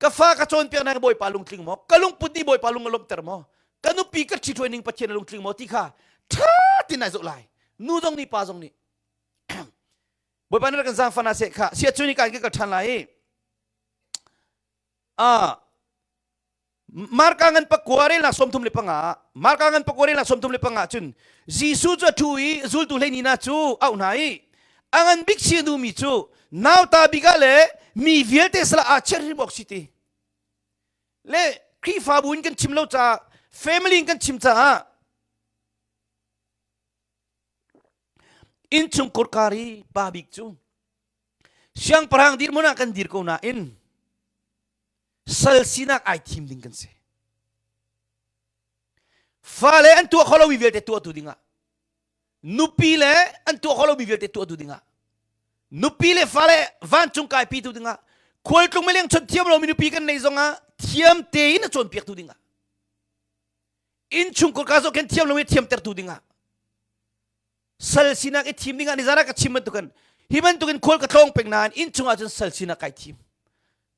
Speaker 1: Ka fa ka cawnpiaknak Bawipa lungtling maw? Ka lungput nih Bawipa lung a lawmhter maw? Ka nupi ka ṭhithruai ning Pathian a lungtling maw ti kha ṭha tin ai zoh lai. Nu zong nih pa zong nih. Bawipa nih kan zaangfah hna seh kha sia cu ni kan kal ṭhan lai i ah Marka ngan pakua relnak 35 Marka ngan pakua relnak 35 cun Jesuh cu a ṭhu i zultu hleini hna cu auh hna i a ngan bik si a duhmi cu nauta bik ah le mi vialte salah ah chiah hrim awk si ti le Khrihfabu in kan chim lo caah family in kan chim caah innchung kurkar i pa bik cu siangpahrang dirhmun ah kan dir ko nain sal sinak ai thim ding kan si fale an tuah kho lomi vialte tuahtu dingah nupi le an tuah kho lomi vialte tuahtu dingah nupi le fale vancung kaipitu dingah khualtlung mileng chawnh thiam lomi nupi kan nei zongah thiam tein a cawnpiaktu dingah innchungkhar ka zoh khin thiam lomi thiamtertu dingah sal sinak i thim dingah nizan ah ka chim bantukin hi bantukin khual ka tlawng peng nain inn chungah cun sal sinak kai thim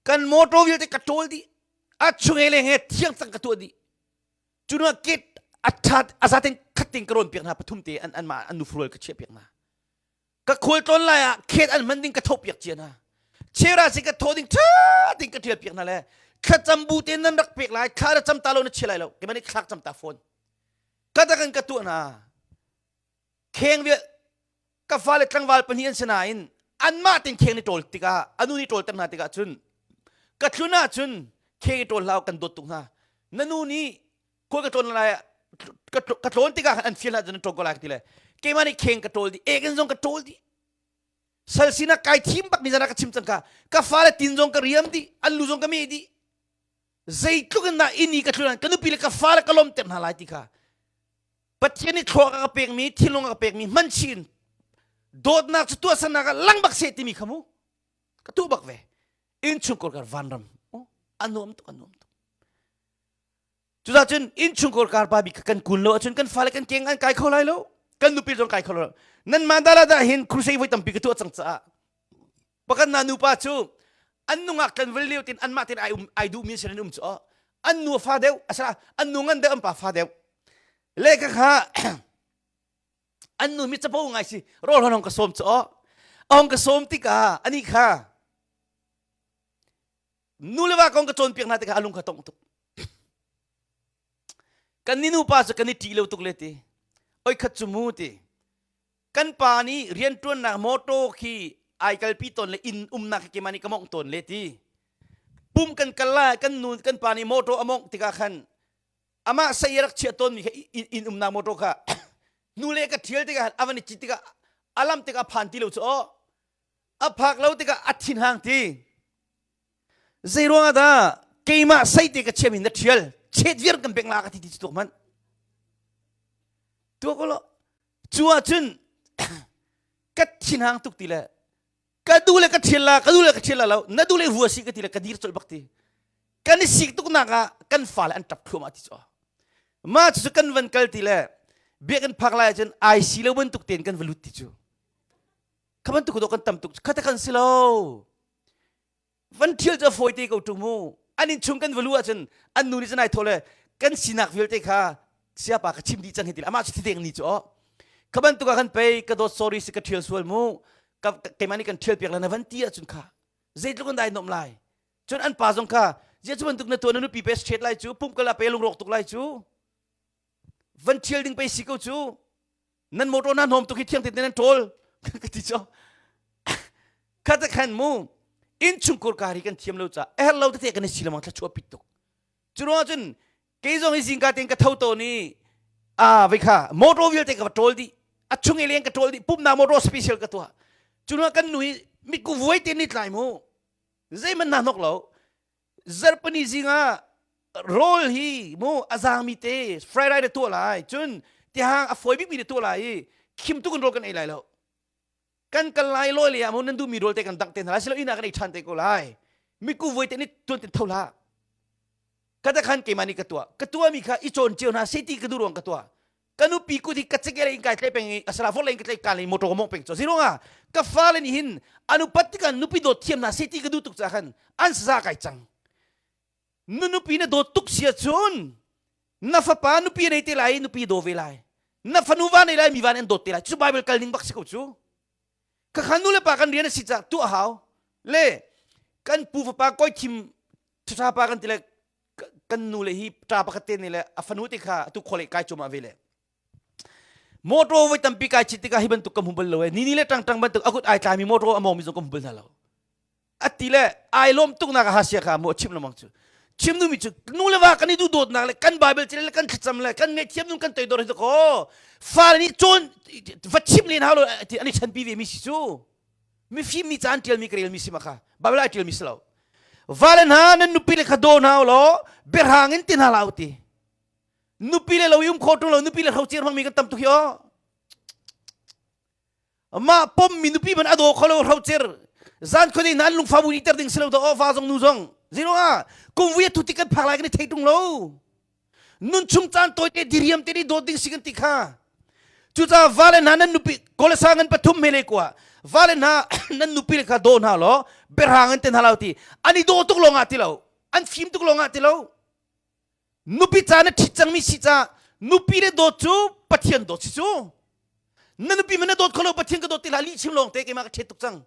Speaker 1: kan motor vialte ka ṭawl dih a chung he leng he thiang cang ka tuah dih cu hnu ah gate a ṭhat a zaten khat tein ka rawn piak hna pathum te an anmah an nufurual ka chiah piak hna ka khual tlawn lai ah khet an hman ding ka tho piak cia hna chera si ka tho ding ṭha ding ka ṭial piak hna le thlacam bu te nan rak pek lai thla ra cam ta lo na chia lai lo keimah nih thlak cam ta phone ka takan ka tuah hna kheng vial ka fale tlangval pahnih an si nain anmah ten kheng ni ṭawl tikah anu nih ṭawlter hna tikah cun Ka tlun ahcun kheng i ṭawl hlah kan dawt tuk hna. Na nu nih khual ka tlawn lai ka tlawn tikah khan an fial ahcun an ṭawl ko lai ka ti le keimah nih kheng ka ṭawl dih ekin zong ka ṭawl dih sal sinak kai thim bak ni zan ah ka chim cang ka ka fale tin zong ka riam dih an lu zong ka meh dih zeitluk in dah inn i ka tlun ka nupi le ka fale ka lawmter hna lai ti kha Pathian nih thluak a ka pekmi thinlung a ka pekmi hman chin dawtnak cu tuahsernak ah lang bak seh timi kha mu ka tuh bak ve innchungkhar kar vanram a nuam tuk a nuam tuk Cucaah cun innchungkhar kar pa bik kan kun lo ahcun kan fale kan keng an kai kho lai lo. Kan nupi zong kai kho lo. Nan mandala dah hin crusade voi tampi ka tuah cang caah pakhat na nupa cu an nungak tlanval lio tin anmah tin ai um ai duhmi sin an um cu an nu fa deuh asala an nu ngan deuh an pa fa deuh le ka kha an nu mi capo ngai si rawl hong ka sawm cu ong ka sawm tikah ani kha Nu le va kong ka cawnpiak hna tikah a lung kha tongh tuk. Kan ni nupa cu kan i ṭih lo tuk le ti. Oi khat cu mu ti. Kan pa nih rianṭuannak mawṭaw khi ai kalpi tawn le inn umnak khi keimah nih ka mawngh tawn le ti. Pum kan kal lai kan nu kan pa nih mawṭaw a mawngh tikah khan amah sei a rak chiah tawnmi kha inn umnak mawṭaw kha hnulei ka ṭhial tikah a van i cit tikah a lam tikah a phan ti lo cu aw a phak lo tikah a thinhang ti zei ruangah dah keimah seite ka chiam in na ṭhial chet viar kan pek la ka ti ti cu tuak hmanh tuak lo cu ahcun ka thinhang tuk ti le ka du le ka ṭhial la ka du le ka ṭhial la lo na du le vua si ka ti le ka dir colh bak ti kan i sik tuk nak ah kan fale an ṭap thluahmah ti cu mah cu kan van kal ti le biakinn phak lai ahcun ai si lo bantuk tein kan va lut ti cu kha bantuk dawh kan tam tuk kha ta kan si lo van thial cu a fawi te ko ṭung mu an inn chung kan va lu ahcun an nu nih cun ai thawh le kan sinak vialte kha siapa ka chim dih cang hi ti amah cu thideng ni cu aw kha bantuk ah khan pei ka dawt sorry si ka ṭhial sual mu ka keimah nih kan ṭhial piak le na van ti ahcun kha zeitluk in dah ai nuamh lai cun an pa zong kha zia cu bantuk na tuah na nupi pe straight lai cu pumh kal ah pe lungrawk tuk lai cu van ṭhial ding pei si ko cu nan motor na hnawm tuk hi thiang te nan ṭawl ka ti cu kha te khan mu innchungkhar kar hi kan thiam lo ca a herh lo tete kan i si lamang thla pit tuk cu ruangah cun kei zong hi zingka tein ka tho tawn i a vei kha motor vialte ka va ṭawl dih a chung i leng ka ṭawl dih pumnak motor special ka tuah cu ruangah kan nu hi mitku vuai te ni tlai mu zeihmanh na hnok lo zarhpini zingah rawl hi mu a zaangmi te fried rice na tuah lai cun tihang a fawi bikmi na tuah lai i khim tuk in rawl kan ei lai lo kan kal lai lawi le ah mu nan duhmi rawl te kan dangh te hna lai silo inn ah kan ei ṭhan te ko lai miku voi te nih tuan tin tho hlah ka ta khan keimah nih ka tuah ka tuahmi kha i cawn cio hna seh ti ka duh ruang ka tuah ka nupi kut hi ka cekele in kai tlai peng i asala vor in ka tlai ka lei motor ka mong peng cho zirunga ka fale nih hin anu pat tikah nupi dawt thiam na se ti ka duh tuk ca khan an saza kai cang nu nupi na dawt tuk sia cun na fapa nupi nei te lai nupi daw ve lai na fanu va nei lai mi van an dawt te lai cu bible kal ning bak si ko cu ka khan nu le pa kan rian a si ca tuah hau le kan pu fapa koi thim ṭha pa kan ti le kan nu le hi ṭa pakhat te nih le a fanu te kha atu khole kai cuma ve le motor voi tampi kai chit tikah hi bantuk ka hmu bal lo e ni ni le ṭang ṭang bantuk akut ai tlai mi motor a mong mi zong ka hmu bal hna lo ati le ai lawm tuk nak a hasia kha mu a chim lamang cu chim nu mi cu nu le va kan i du dawtnak le kan bible cile le kan thlacam le kan ngaihthiam nun kan toidor hi ko fale nih cawn va chim len hau lo an i chanpi ve mi si cu mifim nih ca an ṭialmi ka relmi si ma kha Bible ai ṭialmi si lo vale hna nan nupi le kha daw hna u law biahrang in ti hna hlah u ti nupi le lo i um kho ṭung lo nupi le hrocer hmangmi kan tam tuk hi aw mah pommi nupi man a daw kho lo hrocer zan khuadei hna an lungfa bu iter ding si lo daw aw va zong nu zong zeiruangah kum vui a thu tik kan phak lai kan i thei ṭung lo Nunchung caan tawite diriam te nih dawt ding si kan ti kha. Cucaah vale hna nan nupi Kolasa ngan pathum mele kua vale hna nan nupi le kha daw hna law biahrang in te hna lo ti an i daw tuk lawng ah ti lo an fim tuk lawng ah ti lo nupi ca na ṭhit cangmi si ca nupi le dawt cu Pathian dawt si cu na nupi man na dawt kho lo Pathian ka dawt ti hlah lih chim lawng te keimah ka ṭhet tuk cang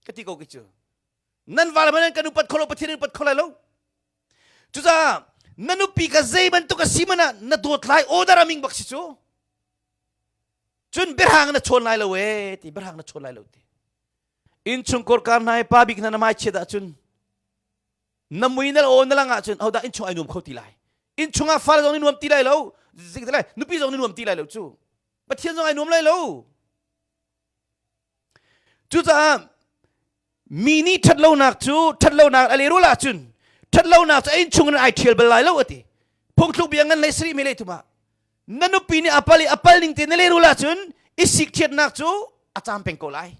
Speaker 1: ka ti ko ki cu nan vale man kan upat kho lo Pathian in upat kho lai lo Cucaah na nupi ka zei bantuk a si man ah na dawt lai order a ming bak si cu. Cun biahrang na chawn lai lo ee ti biahrang na chawn lai lo ti. Innchungkhar kar hna i pa bik hna na mai chiat ahcun. Na mui na aw na lang ahcun hodah innchung ai nuam kho ti lai? Innchung ah fale zong nih nuam ti lai lo, lai nupi zong nih nuam ti lai lo cu. Pathian zong ai nuam lai lo. Cucaah mi nih ṭhatlonak cu ṭhatlonak a lehrul ahcun ṭhatlonak cu a innchung in ai ṭhial bal lai lo a ti. Phungthluk bia ngan lei sarih mi lei thum ah na nupi nih a pal i a pal ning te na lehrul ahcun i sikṭhiatnak cu a caam peng ko lai.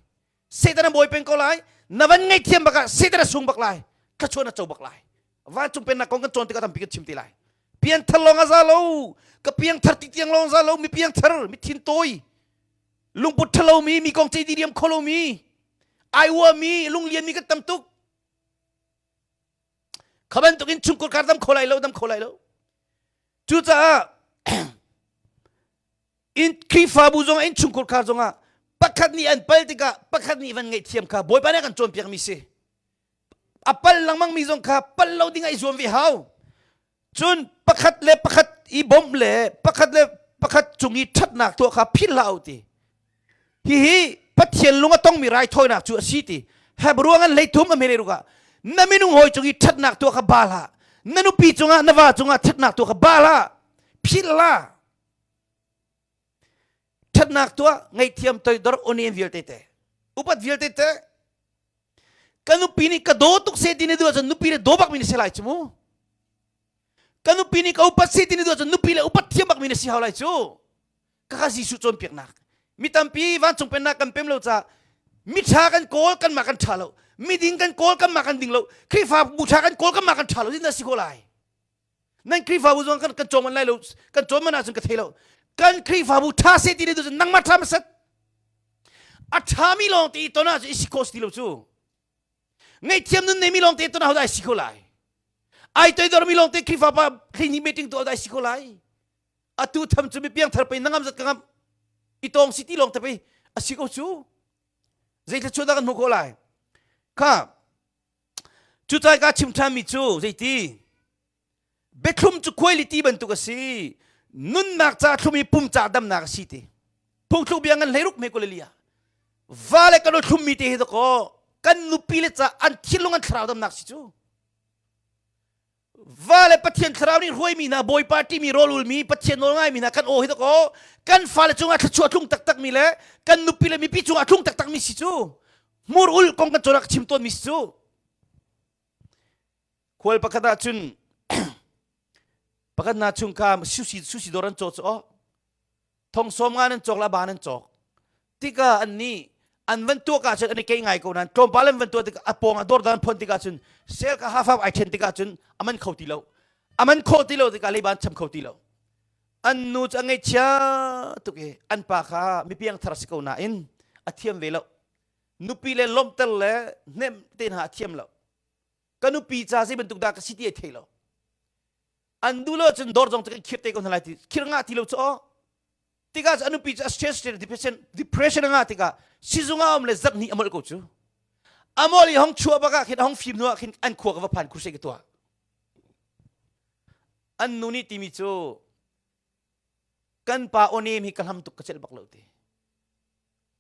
Speaker 1: Satan a bawi peng ko lai. Na van ngaihthiam bak ah Satan a sung bak lai. Thluachuah na co bak lai. Vancung pennak kong kan cawn tikah tampi kan chim te lai. Piangthar lawng a za lo. Ka piangthar ti tiang lawng za lo. Mi piangthar, mi thin tawi, lungput ṭhalomi, mi kong cei diriam kho lomi, ai uami, lunglianmi kan tam tuk. Kha bantukin chungkhar kar dam kho lai lo, dam kho lai lo. Cucaah in Khrihfabu zongah innchungkhar khar zongah pakhat nih an pal tikah pakhat nih van ngaihthiam kha Bawipa nih a kan cawnpiakmi si. A pal lengmang mi zong kha pal lo ding ah i zuam ve hau. Cun pakhat le pakhat i bawmh le pakhat le pakhat cung i ṭhatnak tuah kha philh hlah u ti. Hihi Pathian lung a tongmi raithawinak cu a si ti. Hebrew an hleithum a hmele ruk ah na minung hawi cung i ṭhatnak tuah kha ba hlah. Na nupi cungah na va cungah ṭhatnak tuah kha ba hlah. Philh hlah. Ṭhatnak tuah ngaihthiam toidor onen vialte te upat vialte te ka nupi nih ka daw tuk se ti ni duh ahcun nupi le daw bak mi na si lai cu mu ka nupi nih ka upat se ti ni duh ahcun nupi le upat thiam bak mi na si hau lai cu kaka Jesuh cawnpiaknak mi tampi vancung pennak kan pem lo ca mi ṭha kan kawl kanmah kan ṭha lo miding kan kawl kanmah kan ding lo Khrihfabu ṭha kan kawl kanmah kan ṭha lo tin si ko lai Nan Khrihfabu zong kan kan cawm man lai lo kan cawm man ahcun ka thei lo kan Khrihfabu ṭha seh ti ne tu nangmah ṭha hmasat a ṭhami lawng te i ton ahcun i si kho si ti lo cu ngaihthiam nun neimi lawng te ton ahodah ai si kho lai ai toidormi lawng te Khrihfa pa hleihnih meeting tu ahodah ai si kho lai atu tham cu mi piangthar pei na ngam zat ka ngam i tawng si ti lawng te pei a si ko cu zei thluachuah dah kan hmuh khawh lai kha Cucai ka chim ṭhanmi cu zeiti? Biathlum cu khuailiti bantuk a si. Nunnak ca thlum i pum ca damnak a si ti. Phungthluk bia ngan hleiruk me kulalia. Va le kan thlummi te hi dakaw kan nupi le ca an thinlung an thlarau damnak si cu. Va le Pathian thlarau nih hruaimi hna Bawipa ṭihmi rawlulmi Pathian nawl ngaimi hna kan aw hi dakaw kan fale cungah thluachuah tlung taktakmi le kan nupi le mipi cungah tlung taktakmi si cu. Hmur ul kong kan cawn ah ka chim tawnmi si cu. Khual pakhat ah cun pakhat hna chung kha sushi sushi dawr an caw cu aw thong sawm nga nan cawk la ba nan cawk tikah an nih an van tuak ah cun an i kei ngai ko nain tlawmpal an van tuah tikah a pawng ah dawr dan phon tikah cun sel ka hafaf ai then tikah cun a man kho ti lo a man kho ti lo tikah leiba an cham kho ti lo an nu cu a ngaihchia tuk i an pa kha mipiang thar si ko nain a thiam ve lo nupi le lawmhter le hnemh te hna a thiam lo ka nupi ca zei bantuk dah ka si ti ai thei lo an duh lo cun dawr zong cu kan khir te ko hna lai ti khir ngah ti lo cu aw tikah a nupi cu a stress depression depression a ngah tikah sizung ah um le zarh hnih a molh ko cu a mol i hong chuah bak ah khin hong fim hnu ah khin an khua ka va phan crusade ka tuah an nu nih timi cu kan pa onem hi ka hlam tuk ka celh bak lo ti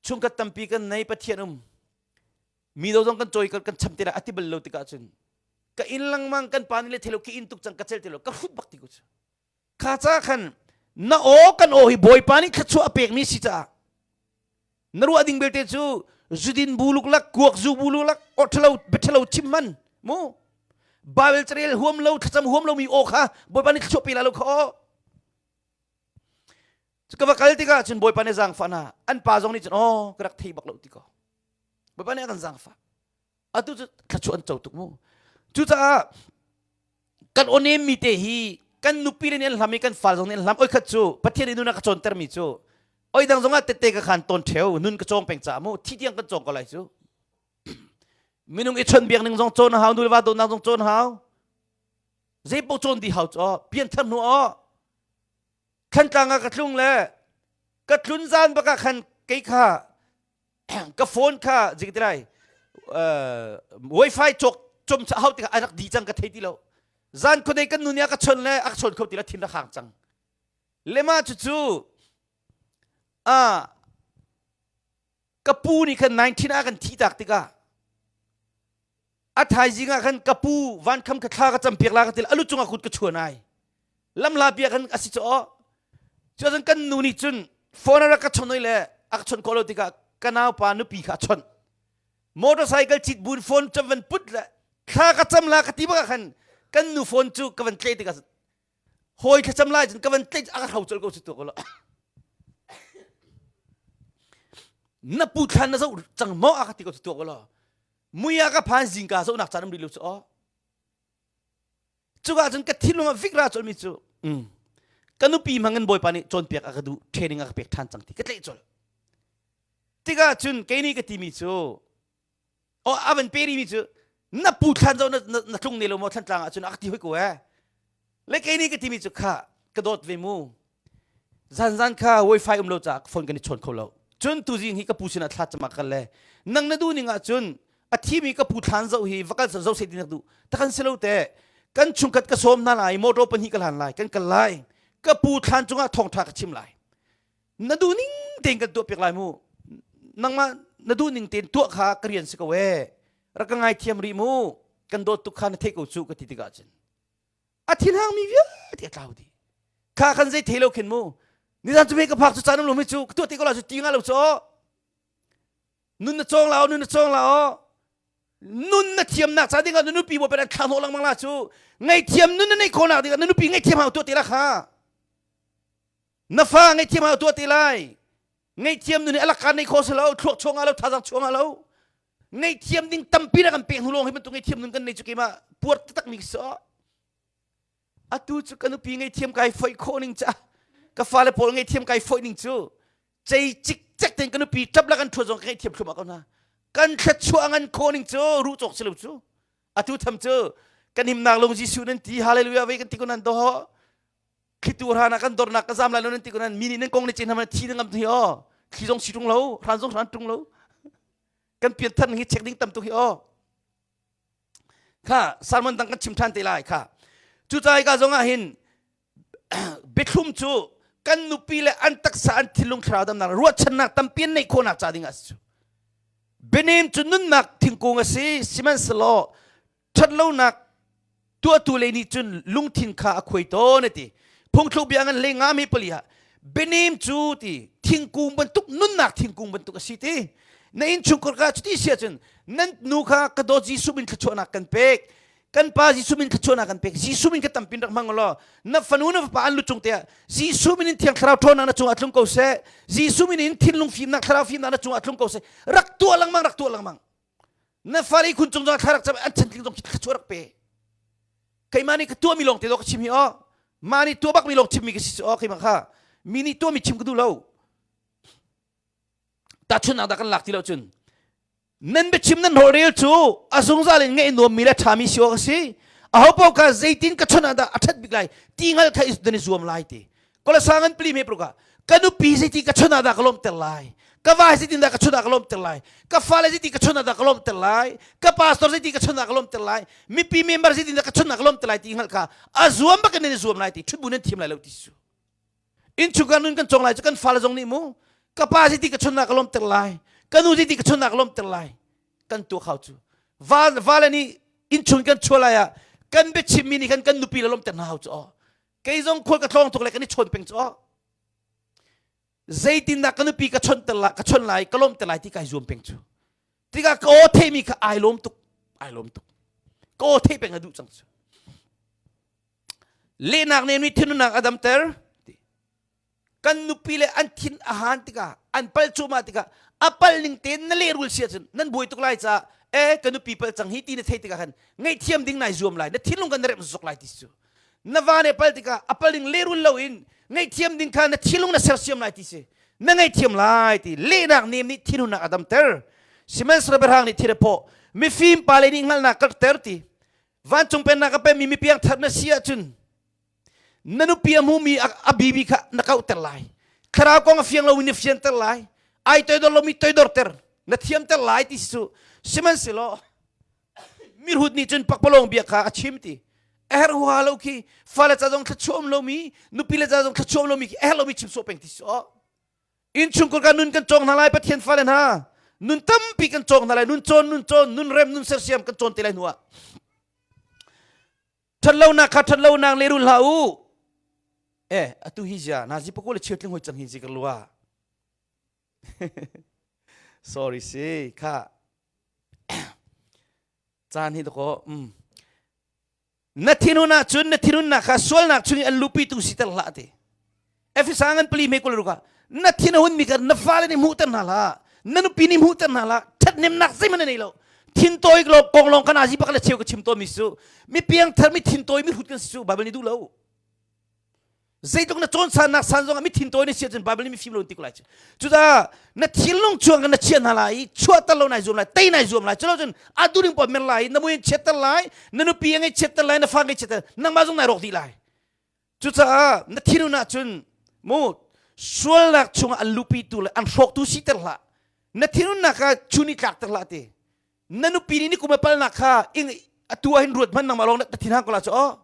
Speaker 1: chungkhat tampi kan nei pathian um mi do zong kan cawi kan kan cham te ati bal lo tikah cun ka inn lengmang kan pa nih le thelo ka inn tuk cang ka cel ti lo ka hrut bak ti ko cu kha ca khan na aw kan aw hi bawipa nih thluachuah a pekmi si caah na ruah ding belte cu zudin buluk lak kuak zu buluk lak aw ṭhalo biaṭhalo chim man mu Bible carel huam lo thlacam huam lo mi aw kha bawipa nih thluachuah pe la lo kha aw ka va kal tikah cun bawipa nih zaangfah hna an pa zong nih cun aw ka rak thei bak lo ti ko bawipa nih a kan zaangfah atu cu thluachuah an co tuk mu cucaah kan onem mi te hi kan nupi le nih an hlam i kan fal zong nih an hlam oi khat cu pathian nih nun a ka cawnter mi cu oi dang zong ah tette ka khan tawn ṭheu nun ka cawng peng caah mu thi tiang kan cawng ko lai cu minung i chon biak ning zong cawn hau nu le va dawtnak zong cawn hau zei paoh cawn dih hau cu pianthar hnu aw Thantlang ah ka tlung le ka tlun zan bak ah khan kei kha ka phone kha zik ti lai wifi cawk com hau tikah a rak di cang ka thei ti lo zan khuadei kan nu nih a ka chon le a ka chon kho ti lo thin rak hang cang lema cu cu a ka pu nih khan 19 ah kan thi tak tikah. A thaizing ah khan ka pu van kham ka thla ka cam piak la ka til alu cungah kut ka chuan ai. Lamla bia khan a si cu aw. Cu kan nu nih cun phone a rak ka chon oi le a ka chon khawh lo tikah ka naupa nupi kha a chawnh. Motorcycle cit buin phone cam van put le thla ka cam la ka ti bak ah khan kan nu phone cu ka van tle tikah hawi thlacam lai cun ka van tle a ka hro colh ko cu tu ko lo. Na pu thlan na zoh cang maw a ka ti ko cu tu ko lo. Mui ah ka phan zingka zohnak caan um rih lo cu aw. Cuka cun ka thinlung ah vikra colmi cu mm, ka nupi hmang in Bawipa nih cawnpiak a ka duh training a ka pek ṭhan cang ti ka tlaih colh. Tikah cun kei nih ka timi cu aw a van pe rimi cu na pu thlan zo na, na, na tlung ne lo maw thlantlang ah cun a ka ti hoi ko eh. Le kei nih ka timi cu kha ka dawt ve mu. Zanzan kha wifi um lo caah phone kan i chawn kho lo. Cun tuzing hi ka pu sinah thla cam ah kal le nang na duh ning ah cun a thimi ka pu thlan zoh hi va kal zoh seh ti nak duh takan si lo te kan chungkhat ka sawm hna lai motor pahnih ka hlan lai kan kal lai ka pu thlan cungah thawngtha ka chim lai na duh ning tein kan tuah piak lai mu nangmah na duh ning tein tuah kha ka rian si ko e rak ka ngai thiam rih mu kan dawt tuk kha na theih ko cu ka ti tikah cun a thinhang mi vialte a tlau dih kha kan zei thei lo khin mu nizan cu me ka phak cu caan um lo mi cu ka tuah te ko la cu ti nga lo cu nun na cawng la nun na cawng la nun na thiamnak ca dingah na nupi bo pen thla hnawh lengmang la cu ngaihthiam nun na neih khawhnak dingah na nupi ngaihthiam hau tuah te la kha na fa ngaihthiam hau tuah te lai ngaihthiam nun hi alak nei kho si lo thluak chuang lo thazang chuang lo ngaihthiam ding tampi na kan pek hnu lawng hi bantuk ngaihthiam nun kan nei cu keimah puar taktak mi si atu cu ka nupi ngaihthiam kai foih khawh ning ca ka fale pawl ngaihthiam kai foih ning cu cei cik cek tein ka nupi ṭap la kan ṭhuat zong ka ngaihthiam thlum ah ko hna kan thluachuah ngan khawh ning cu ruh cawk si lo cu atu tham cu kan himnak lung Jesuh nan ti hallelujah ve kan ti ko nan do thlitu hran ah kan dornak ka zam lai lo nan ti ko nan mi nih nan kong le cin hama thi na ngam hi aw thli zong si ṭung lo hran zong hran ṭung lo kan pian than hi check ding tam tuk hi aw kha sermon dang kan chim ṭhan te lai kha cucaah ka zong ah hin biathlum cu kan nupi le an taksa an thinlung thlarau damnak ruahchannak tampi an neih khawhnak ca ding ah si cu bianem cu nunnak thingkung a si sihmanhsehlaw ṭhatlonak tuahtu lei nih cun lungthin kha a khuai tawn a ti phungthluk bia ngan hlei nga mi pali ah bianem cu ti thingkung bantuk nunnak thingkung bantuk a si ti na innchungkhar ka cuti si ahcun nan nu kha ka dawt Jesuh min thluachuahnak kan pek kan pa Jesuh min thluachuahnak kan pek Jesuh min ka tampin rak hmang law na fanu na fapa an lu cung te ah Jesuh min in thiang thlarau ṭhawnnak na cungah tlung ko seh Jesuh min in thinlung fimnak thlarau fimnak na cungah tlung ko seh rak tuah lengmang rak tuah lengmang na fale khun cung zong thla rak cam an chantling zong khi thla rak pe keimah nih ka tuahmi lawng te ka chim hi aw mah nih tuah bakmi lawng chimmi ka si cu aw keimah kha mi nih tuahmi chim ka duh lo tahchunhnak dah kan lak ti lo cun nan biachim nan holhrel cu a zungzal in ngaih nuammi le ṭhami si awk a si aho paoh kha zeitin ka chawnh ah dah a ṭhat bik lai ti hngal kha nan i zuam lai ti Kolasa ngan pli me pruka ka nupi zeiti ka chun ah dah ka lawmter lai ka va zeitin dah ka chun ah ka lawmter lai ka fale zeiti ka chun ah dah ka lawmter lai ka pastor zeiti ka chun ah ka lawmter lai mipi member zeitin dah ka chun ah ka lawmter lai ti hngalh kha a zuam bak in nan i zuam lai ti ṭhutbu nan thiam lai lo ti su innchungkhar nun kan cawng lai cu kan fale zong nih mu ka pa zeiti ka chun ah ka lawmter lai ka nu zeiti ka chun ah ka lawmter lai kan tuah khau cu va vale nih innchung kan chuah lai ah kan biachimmi nih khan kan nupi le lawmter hna hau cu aw Kei zong khual ka tlawng tuk le kan i chawn peng cu zeitindah ka nupi ka chawnh ter la ka chawnh lai ka lawm ter lai ti kai zuam peng cu tikah ka aw theimi kha ai lawm tuk ai lawm tuk ka aw theih peng a duh cang cu lehnak nem nih thinhunnak a damter kan nupi le an thin a han tikah an pal cuahmah tikah a pal ning tein na lehrul si ahcun nan buai tuk lai caah e ka nupi pal cang hi ti na theih tikah khan ngaihthiam ding nai zuam lai na thinlung kan na remh zok lai ti cu na va ne pal tikah a pal ding lehrul loin ngaihthiam ding kha na thinlung na sersiam lai ti si na ngaihthiam lai ti lehnak nem nih thinhunnak a damter sihmanhsehlaw biahrang nih thil a pawh mifim pa le nih hngalhnak karhter ti vancung pennak a pemi mipiang thar na si ahcun na nupi a hmumi a bibi kha na kauhter lai thlarau kong a fiang lomi na fianter lai ai toidor lomi toidorter na thiamter lai ti si cu sihmanhsehlaw mirhut nih cun pakpalawng bia kha a chim ti a herh huaha lo khi fale ca zong thluachuah um lomi nupi le ca zong thluachuah um lomi khi a herh lomi chim sawh peng ti si aw innchungkhar ka nun kan cawng hna lai pathian fale hna. Nun tampi kan cawng hna lai. Nun cawn, nun cawn, nun rem, nun sersiam kan cawn te lai hnu ah. Ṭhatlonak kha ṭhatlonak lehrul hlah u. Eh, atu hi zia nazi pakul le cheu tling hoi cang hi zikar lua. Sorry si kha. Caan hi dako um. Na thinhun ahcun na thinhunnak kha sualnak chung i an lupitu siter hlah ti. Efesa ngan pali me kul ruka na thin a hunmi kha na fale nih hmuhter hna hlah na nupi nih hmuhter hna hlah ṭhathnemnak zeihmanh na nei lo thintawi lo kong lawng kan azi bak le cheu ka chim tawnmi su mi piangthar mi thintawi mi hrut kan si cu Bible nih duh lo zeitluk na cawn sannak san zong ah mi thintawi na si ahcun Bible nih mifim lo ti ko lai cu cucaah na thinlung chuang kan na chiah hna lai i chuahter lo nai zuam lai tei nai zuam lai culo cun a during paoh mer lai na mui in chiatter lai na nupi a ngei chiatter lai na fa ngei chiatter nangmah zong nai rawk dih lai Cucaah na thinhun ahcun mu sualnak chungah an luhpitu le an hrawktu siter hlah. Na thinhunnak kha chun i tlakter hlah ti. Na nupi nih nikum a palnak kha ing atu ah hin ruat hmanh nangmah lawng na thinhang ko la cu aw.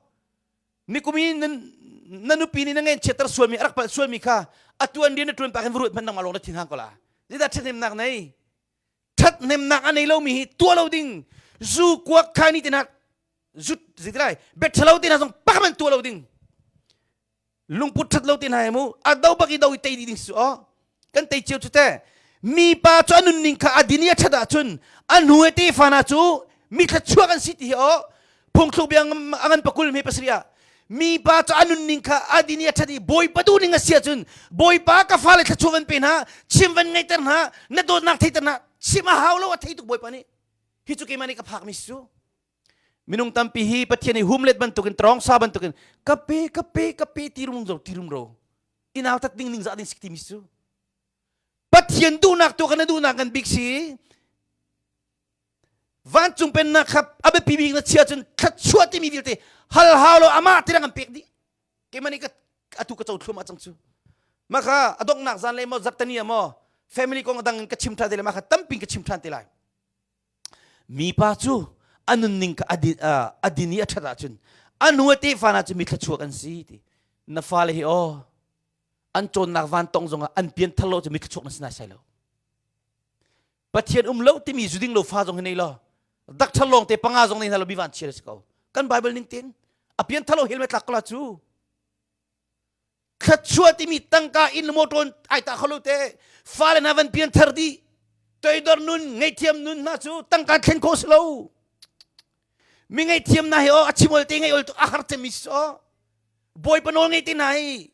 Speaker 1: Nikum i na nupi nih na ngen chiatter sualmi a rak palh sualmi kha atu an rian na ṭuan pah khin va ruat hmanh nangmah lawng na thinhang ko la. Zeidah ṭhathnemnak nei? Ṭhathnemnak a nei lomi hi tuah lo ding. Zu kuak khaini te hna zut zeitilai bet thalo te hna zong pakhat man tuah lo ding lungput that lo te hna mu a do bak i do i tei dih ding su aw kan tei cio cu te mi pa cu a nunning kha a din i a that ahcun a hnu e te fa hna cu mi thluachuak an si ti hi aw phungthluk bia a ngan pakul me pasarih ah mi pa cu a nunning kha a din i a that i bawipa duhning a si ahcun bawipa ka fale thluachuah van pe hna chim van ngeihter hna na dawtnak theiter hna chim a hau lo a thei tuk bawipa nih hi cu keimah nih ka phakmi si cu Minung tampi hi Pathian i humlet bantukin trawngsa bantukin ka pe ka pe ka pe ti rum ro ti rum ro inau tat ding ning za ding sik ti mi su Pathian duhnak tu kan duhnak kan bik si vancung pennak kha a biapi bik na chia cun thluachuah timi vialte hal hau lo amah ti kan pek dih keimah nih ka atu ka co thlum a cang cu maka a donghnak zan le maw zartani maw family kong dang in ka chim than te lai maka tampi ka chim than te lai Mipa cu a nunning kha a din i a ṭhat ahcun a nu a tefa hna cu mi thluachuak an si ti. Na fale hi aw an cawnnak van tong zongah an pianthar lo cu mi thluachuak na si naisai lo. Pathian um lo timi zuding lo fa zong hi nei lo. Doctor lawng te panga zong nei hna lo mi van chia si ko. Kan Bible ning tin a pianthar lo helmet tlak ko la cu. Thluachuah timi tangka inn le motor ai ta kho lo te fale hna van pian thar dih toidor nun ngaihthiam nun hna cu tangka thlen khawh si lo mi ngaihthiam na hi o a chim ol te ngai ol tu a har cemi si o bawipa nawl ngei te na hi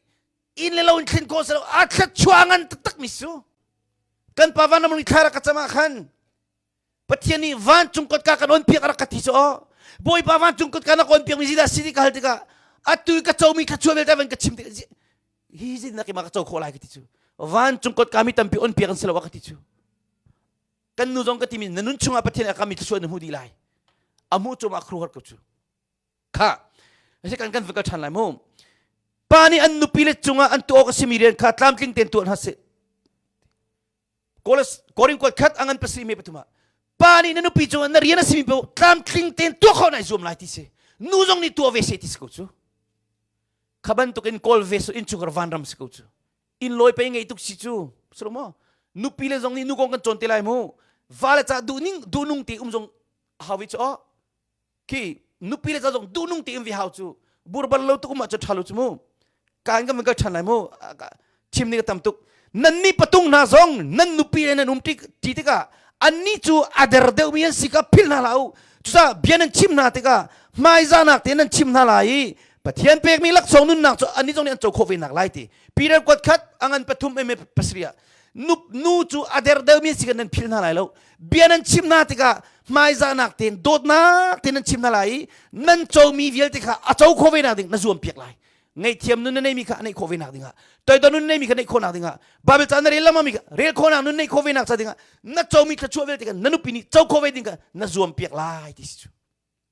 Speaker 1: inn le lo in thlen khawh si lo a thluachuah ngan taktak mi su kan pa van amang thla rak ka cam ah khan Pathian nih vancung kotka kan on piak a rak ka ti cu aw Bawipa vancung kotka na ka on piak mi zeidah si ti ka hal tikah atu ka comi thluachuah vialte van ka chim tik hi zeitin keimah ka co khawh lai ka ti cu vancung kotka mi tampi on piak an si lo ka ti cu kan nu zong ka timi na nun chungah Pathian a kami thluachuah na hmu dih lai a hmuh cu ma khru har ko cu kha asi kan kan va kal ṭhan lai mu pa nih an nupi le cungah an tuah awk a simi rian kha tlamtling tein tuah hna seh Korin kuat khat angan pasarih me pathum ah pa nih na nupi cung na rian a simi paoh tlamtling tein tuah khawh nai zuam lai ti si nu zong nih tuah ve se ti si ko cu kha bantuk in kawl ve so innchungkhar vanram si ko cu inn lawi pei ngei tuk si cu silo maw nupi le zong nih nu kong kan cawn te lai mu va le ca duh ning duh nung te um zong hau i cu aw khi nupi le ca zong duhnung tein vi hau cu burbal lo tuk um ah cu ṭha lo cu mu kaan kan van kal ṭhan lai mu chim ni ka tam tuk nan nih patung hna zong nan nupi le nan um ti tikah annih cu a der deuhmi an si kha philh hna hlah u cucaah bia nan chim hna tikah hmaizahnak te nan chim hna lai i Pathian pekmi laksawng nunnak cu annih zong nih an co khawh ve nak lai ti Peter kuat khat a ngan pathum eme pasarih ah nu, nu cu a der deuhmi an si kan nan philh hna lai lo bia nan chim hna tikah hmaizahnak tein dawtnak tein nan chim hna lai i nan comi vialte kha a co khawh ve nak ding na zuam piak lai ngaihthiam nun na neimi kha a neih khawh ve nak dingah toidor nun na neimi kha neih khawh nak dingah Bible ca na rel lengmang mi kha rel khawhnak nun neih khawh ve nak ca dingah na comi thluachuah vialte kha na nupi nih co khawh ve ding kha na zuam piak lai ti si cu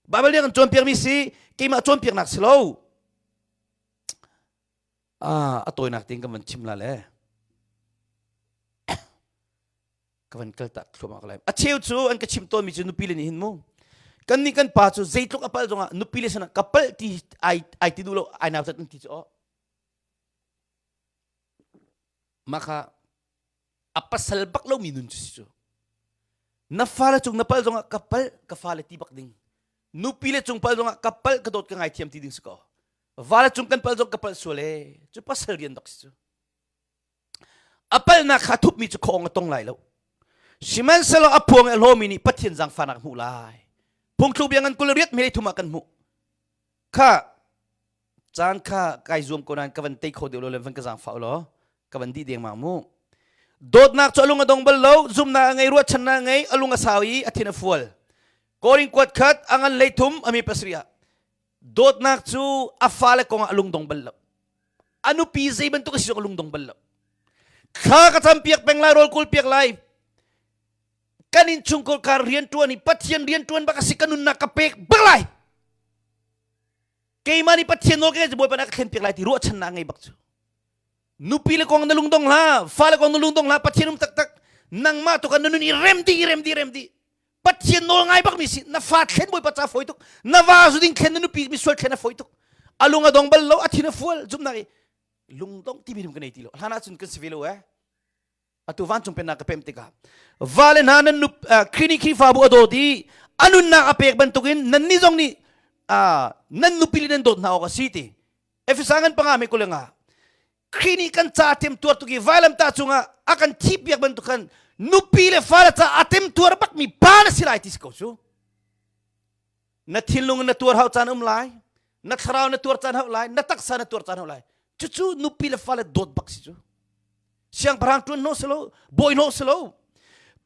Speaker 1: Bible nih kan cawnpiak mi si keimah cawnpiaknak si lo a tawinak tein kan van chim la le ka van kal tak thluahmah ko lai a cheu cu an ka chim tawnmi cu nupi le nih hin mu kan nih kan pa cu zeitluk a palh zongah nupi le sinah ka palh ti ai ai ti duh lo ai nau tat an ti cu aw mah kha a pasal bak lomi nun cu si cu. Na fale cung na pal zongah ka pal ka fale ti bak ding. Nupi le cung pal zongah ka pal ka dawt ka ngaithiam ti ding si ko. Vale cung kan pal zong ka pal sual e. Cu pasal rian bak si cu. A palnak kha thupmi cu khawng a tong lai lo. Sihmanhsehlaw a phuang i a hlawmi nih Pathian zaangfahnak hmuh lai. Phungthluk bia ngan 28 mei thum ah kan hmuh. Kha caan kha kai zuam ko nain ka van tei kho deuh lo le van ka zaangfah law ka van dih dengmang mu. Dawtnak cu a lung a dong bal lo, zumhnak a ngei, ruahchannak a ngei, a lung a sau i a thin a fual. Korin kuat khat a ngan hlei thum a mi pasarih ah dawtnak cu a fale kong ah a lung dong bal lo. A nupi zei bantuk a si zong a lung dong bal lo. Thla ka cam piak peng lai, rawl kul piak lai. Kan innchungkhar kar rian ṭuan i Pathian rian ṭuan bak a si ka nunnak ka pek bak lai. Keimah nih Pathian nawl ka ngeih cu Bawipa nih a ka thlen piak lai ti ruahchannak ngei bak cu. Nupi le kong na lungdong hlah, fale kong na lungdong hlah, Pathian um taktak. Nangmah tu kan na nun i rem dih, i rem dih, i rem dih. Pathian nawl ngai bak mi si. Na fa thlen Bawipa ca fawi tuk. Na va zu ding thlen na nupi misual thlen a fawi tuk. A lung a dong bal lo, a thin a fual, zumhnak i lungdong timi dum ka nei ti lo. Hlan ah cun kan si ve lo eh. Atu vancung pennak ka pem tikah vale hna nan nup Khrih Khrihfabu a dawt i a nunnak a pek bantukin nannih zong nih nan nupi le nan dawt hna awk a si ti. Efesa ngan panga me kulenga Khrih nih kan ca temtuar tuk i vailamtah cungah a kan thihpiak bantuk khan nupi le fale ca a temtuar bakmi pa na si lai ti si ko cu. Na thinlung na tuar hau caan um lai, na thlarau na tuar caan hau lai, na taksa na tuar caan hau lai. Cucu nupi le fale dawt bak si cu. Siangpahrang ṭuan hnawh si lo, bawi hnawh si lo.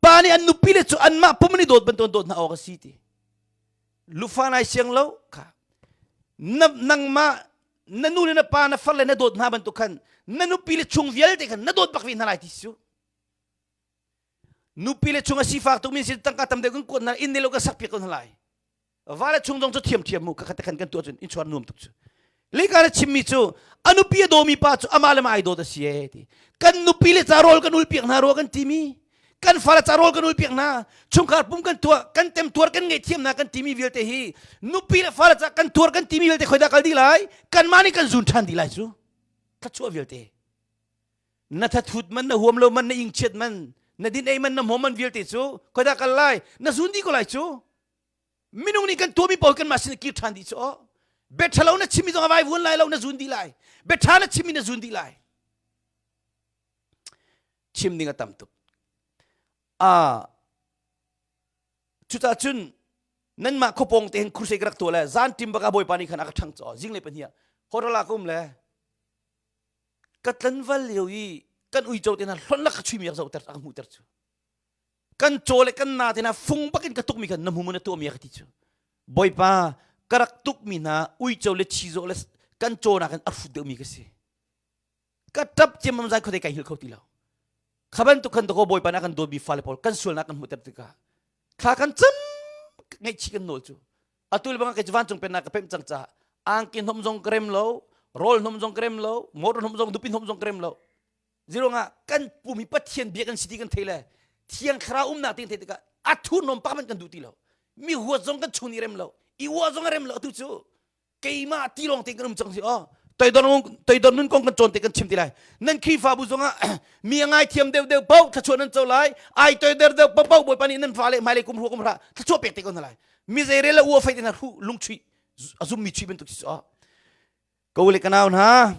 Speaker 1: Pa nih an nupi le cu anmah pum an i dawt bantuk an dawt hna awk a si ti. Lufa nai siang lo kha. Na, nangmah na nu le na pa na far le na dawt hna bantuk khan na nupi le chung vialte khan na dawt bak ve hna lai ti si cu. Nupi le chung a sifak tukmi sin tangka tam deuh kan kuat hna inn ne lo kan sak piak ko hna lai. Va le chung zong cu thiam thiam mu ka khat khan kan tuah cun innchuar nuam tuk cu. Leka na chimmi cu a nupi a dawmi pa cu amah le mah ai dawt a si e ti. Kan nupi le ca rawl kan ul piak hna rua kan timi. Kan fale ca rawl kan ul piak hna. Chungkhar pum kan tuah, kan temtuar kan ngaihthiam hna kan timi vialte hi nupi le fale ca kan tuar kan timi vialte khoi dah kal dih lai? Kanmah nih kan zun ṭhan dih lai cu. Thluachuah vialte. Na thathut man, na huam lo man, na ingchiat man, na din ei man, na hmawm man vialte cu khoi dah kal lai? Na zun dih ko lai cu. Minung nih kan tuahmi pawl kanmah sin kir ṭhan dih cu aw. Bia ṭhalo na chimmi zong a vai vuan lai lo, na zun dih lai. Bia ṭha na chimmi na zun dih lai. Chim ding a tam tuk. Ah, cucaah cun nanmah khuapawng te hin crusade ka rak tuah le zan ṭim bak ah Bawipa nih khan a ka ṭhang caw zinglei pahnih ah hotel ah ka um le ka tlanval lio i kan uico te hna hlonh lak ka chuimi a ka zohter a ka hmuhter cu kan caw le kan na te hna fung bakin ka tukmi khan na hmu na tuahmi a ka ti cu Bawipa ka rak tukmi hna uico le chizawh le kan caw nakin a hrut deuhmi ka si ka ṭap ciammam zai khuadei kai hngilh kho ti lo kha bantuk khan dakaw Bawipa nih a kan dawtmi fale pawl kan sualnak kan hmuhter tikah thla kan cam ngaihchih kan nawl cu atu le bang kei cu vancung pennak ka pemh cang caah angki hnawm zong ka rem lo rawl hnawm zong ka rem lo motor hnawm zong nupi hnawm zong ka rem lo Zirungah kan pum hi Pathian bia kan si ti kan thei le Thiang Thlarau umnak ti kan theih tikah a thurhnawm pak hmanh kan duh ti lo. Mi huat zong kan chung nih rem lo. I uah zong a rem lo atu cu keimah ti lawng tein kan um cang si aw. Toidor toidor nun kong kan cawn te kan chim ti lai. Nan Khrihfabu zongah mi a ngaithiam deuh deuh paoh thluachuah nan co lai. Ai toidor deuh paoh paoh Bawipa nih nan fale hmailei kum hru kum hra thluachuah pek te ko hna lai. Mi zeirel le ua fei te hna hru lungchuih a zummi chuih bantuk si cu aw. Ka u le ka nau hna,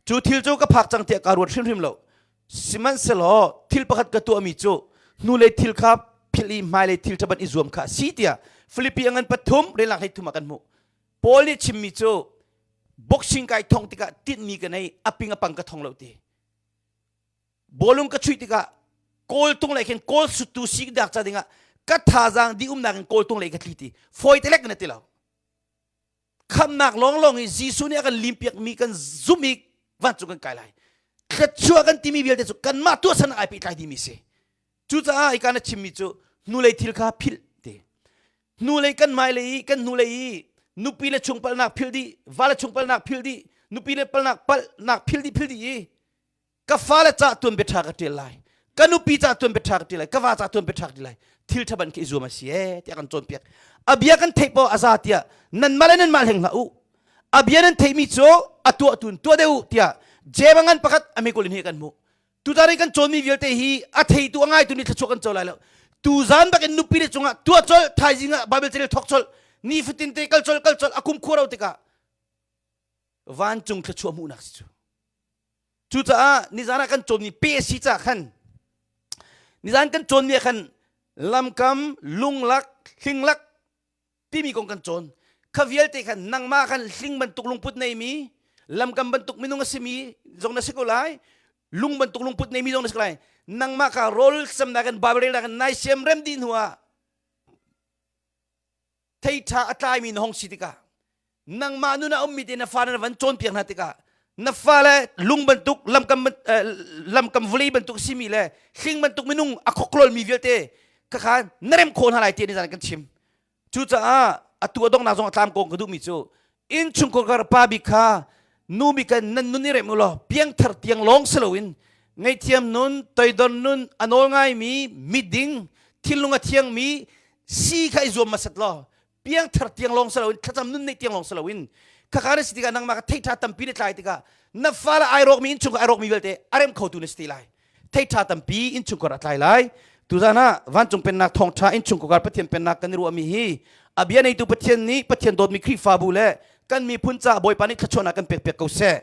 Speaker 1: cu thil cu ka phak cang tiah kaa ruat hrimhrim lo. Sihmanhsehlaw thil pakhat ka tuahmi cu hnulei thil kha philh i hmailei thil ṭha ban i zuam kha a si tiah Filipi a ngan pathum relnak hlei thum ah kan hmuh. Paul nih chimmi cu boxing kai thong tikah tinhmi ka nei, a ping a pang ka thong lo ti. Bawlung ka chuih tikah kawltung lei khin kawl suttu si dak ca dingah ka thazaang dih umnak in kawltung lei ka tli ti. Fawi te lek na ti lo. Khamnak lawnglawng hi Jesuh nih a kan limpiakmi kan zumh i vancung kan kai lai. Thluachuah kan timi vialte cu kanmah tuahsernak ai pehtlai dihmi si. Cucaah hika na chimmi cu hnulei thil kha philh ti. Hnulei kan hmailei i kan hnulei i nupi le chung palhnak philh dih, va le chung palhnak philh dih, nupi le palhnak palhnak philh dih philh dih i ka fale ca tuan bia ṭha ka ṭial lai ka nupi ca tuan bia ṭha ka ṭial lai ka va ca tuan bia ṭha ka ṭial lai thil ṭha ban khi i zuam a si ee tiah kan cawnpiak a bia kan theih paoh a za tiah nanmah le nanmah hleng hlah u a bia nan theihmi cu a tuah tun tuah deuh u tiah Jeim a ngan pakhat a mekul in hi kan hmuh tutan i kan cawnmi vialte hi a theitu a ngaitu nih thluachuah kan co lai lo. Tuzan bak in nupi le cungah tuah colh, thaizing ah Bible carel thawk colh, nifatin te kal colh kal colh a kum khua ro tikah vancung thluachuah hmuhnak si cu. Cucaah nizan ah kan cawnmi pe si ca khan nizan kan cawnmi ah khan lamkam lunglak hlinglak timi kong kan cawn. Kha vialte khan nangmah khan hling bantuk lungput neimi lamkam bantuk minung a simi zong na si ko lai lung bantuk lungput neimi zong na si ko lai nangmah kha rawl samnak in Bible relnak in nai siam rem dih hnu ah thei ṭha a tlaimi na hong si tikah nangmah nun ah ummi te na fa na van cawnpiak hna tikah na fale lung bantuk lamkam lamkam vawlei bantuk simi le hling bantuk minung a khoklolmi vialte khakha na rem khawh hna lai ti ni zan kan chim. Cucaah atu a donghnak zong a tlam kong ka duhmi cu innchungkhar pa bik kha nu bik kan nan nun i rem u law piangthar tiang lawng si loin ngaihthiam nun toidor nun a nawl ngaimi miding thinlung a thiangmi si kha i zuam hmasat law piangthar tiang lawng si loin thlacam nun neih tiang lawng si loin khakha na si tikah nangmah ka thei ṭha tampi na tlai tikah na fale ai rawkmi innchungkhar ai rawkmi vialte a rem khotu na si te lai. Thei ṭha tampi innchungkhar a tlai lai. Tuzan ah vancung pennak thawngṭha innchungkhar Pathian pennak kan i ruahmi hi a bia neitu Pathian nih Pathian dawtmi Khrihfabu le kan miphun caah Bawipa nih thluachuahnak kan pekpiak ko seh.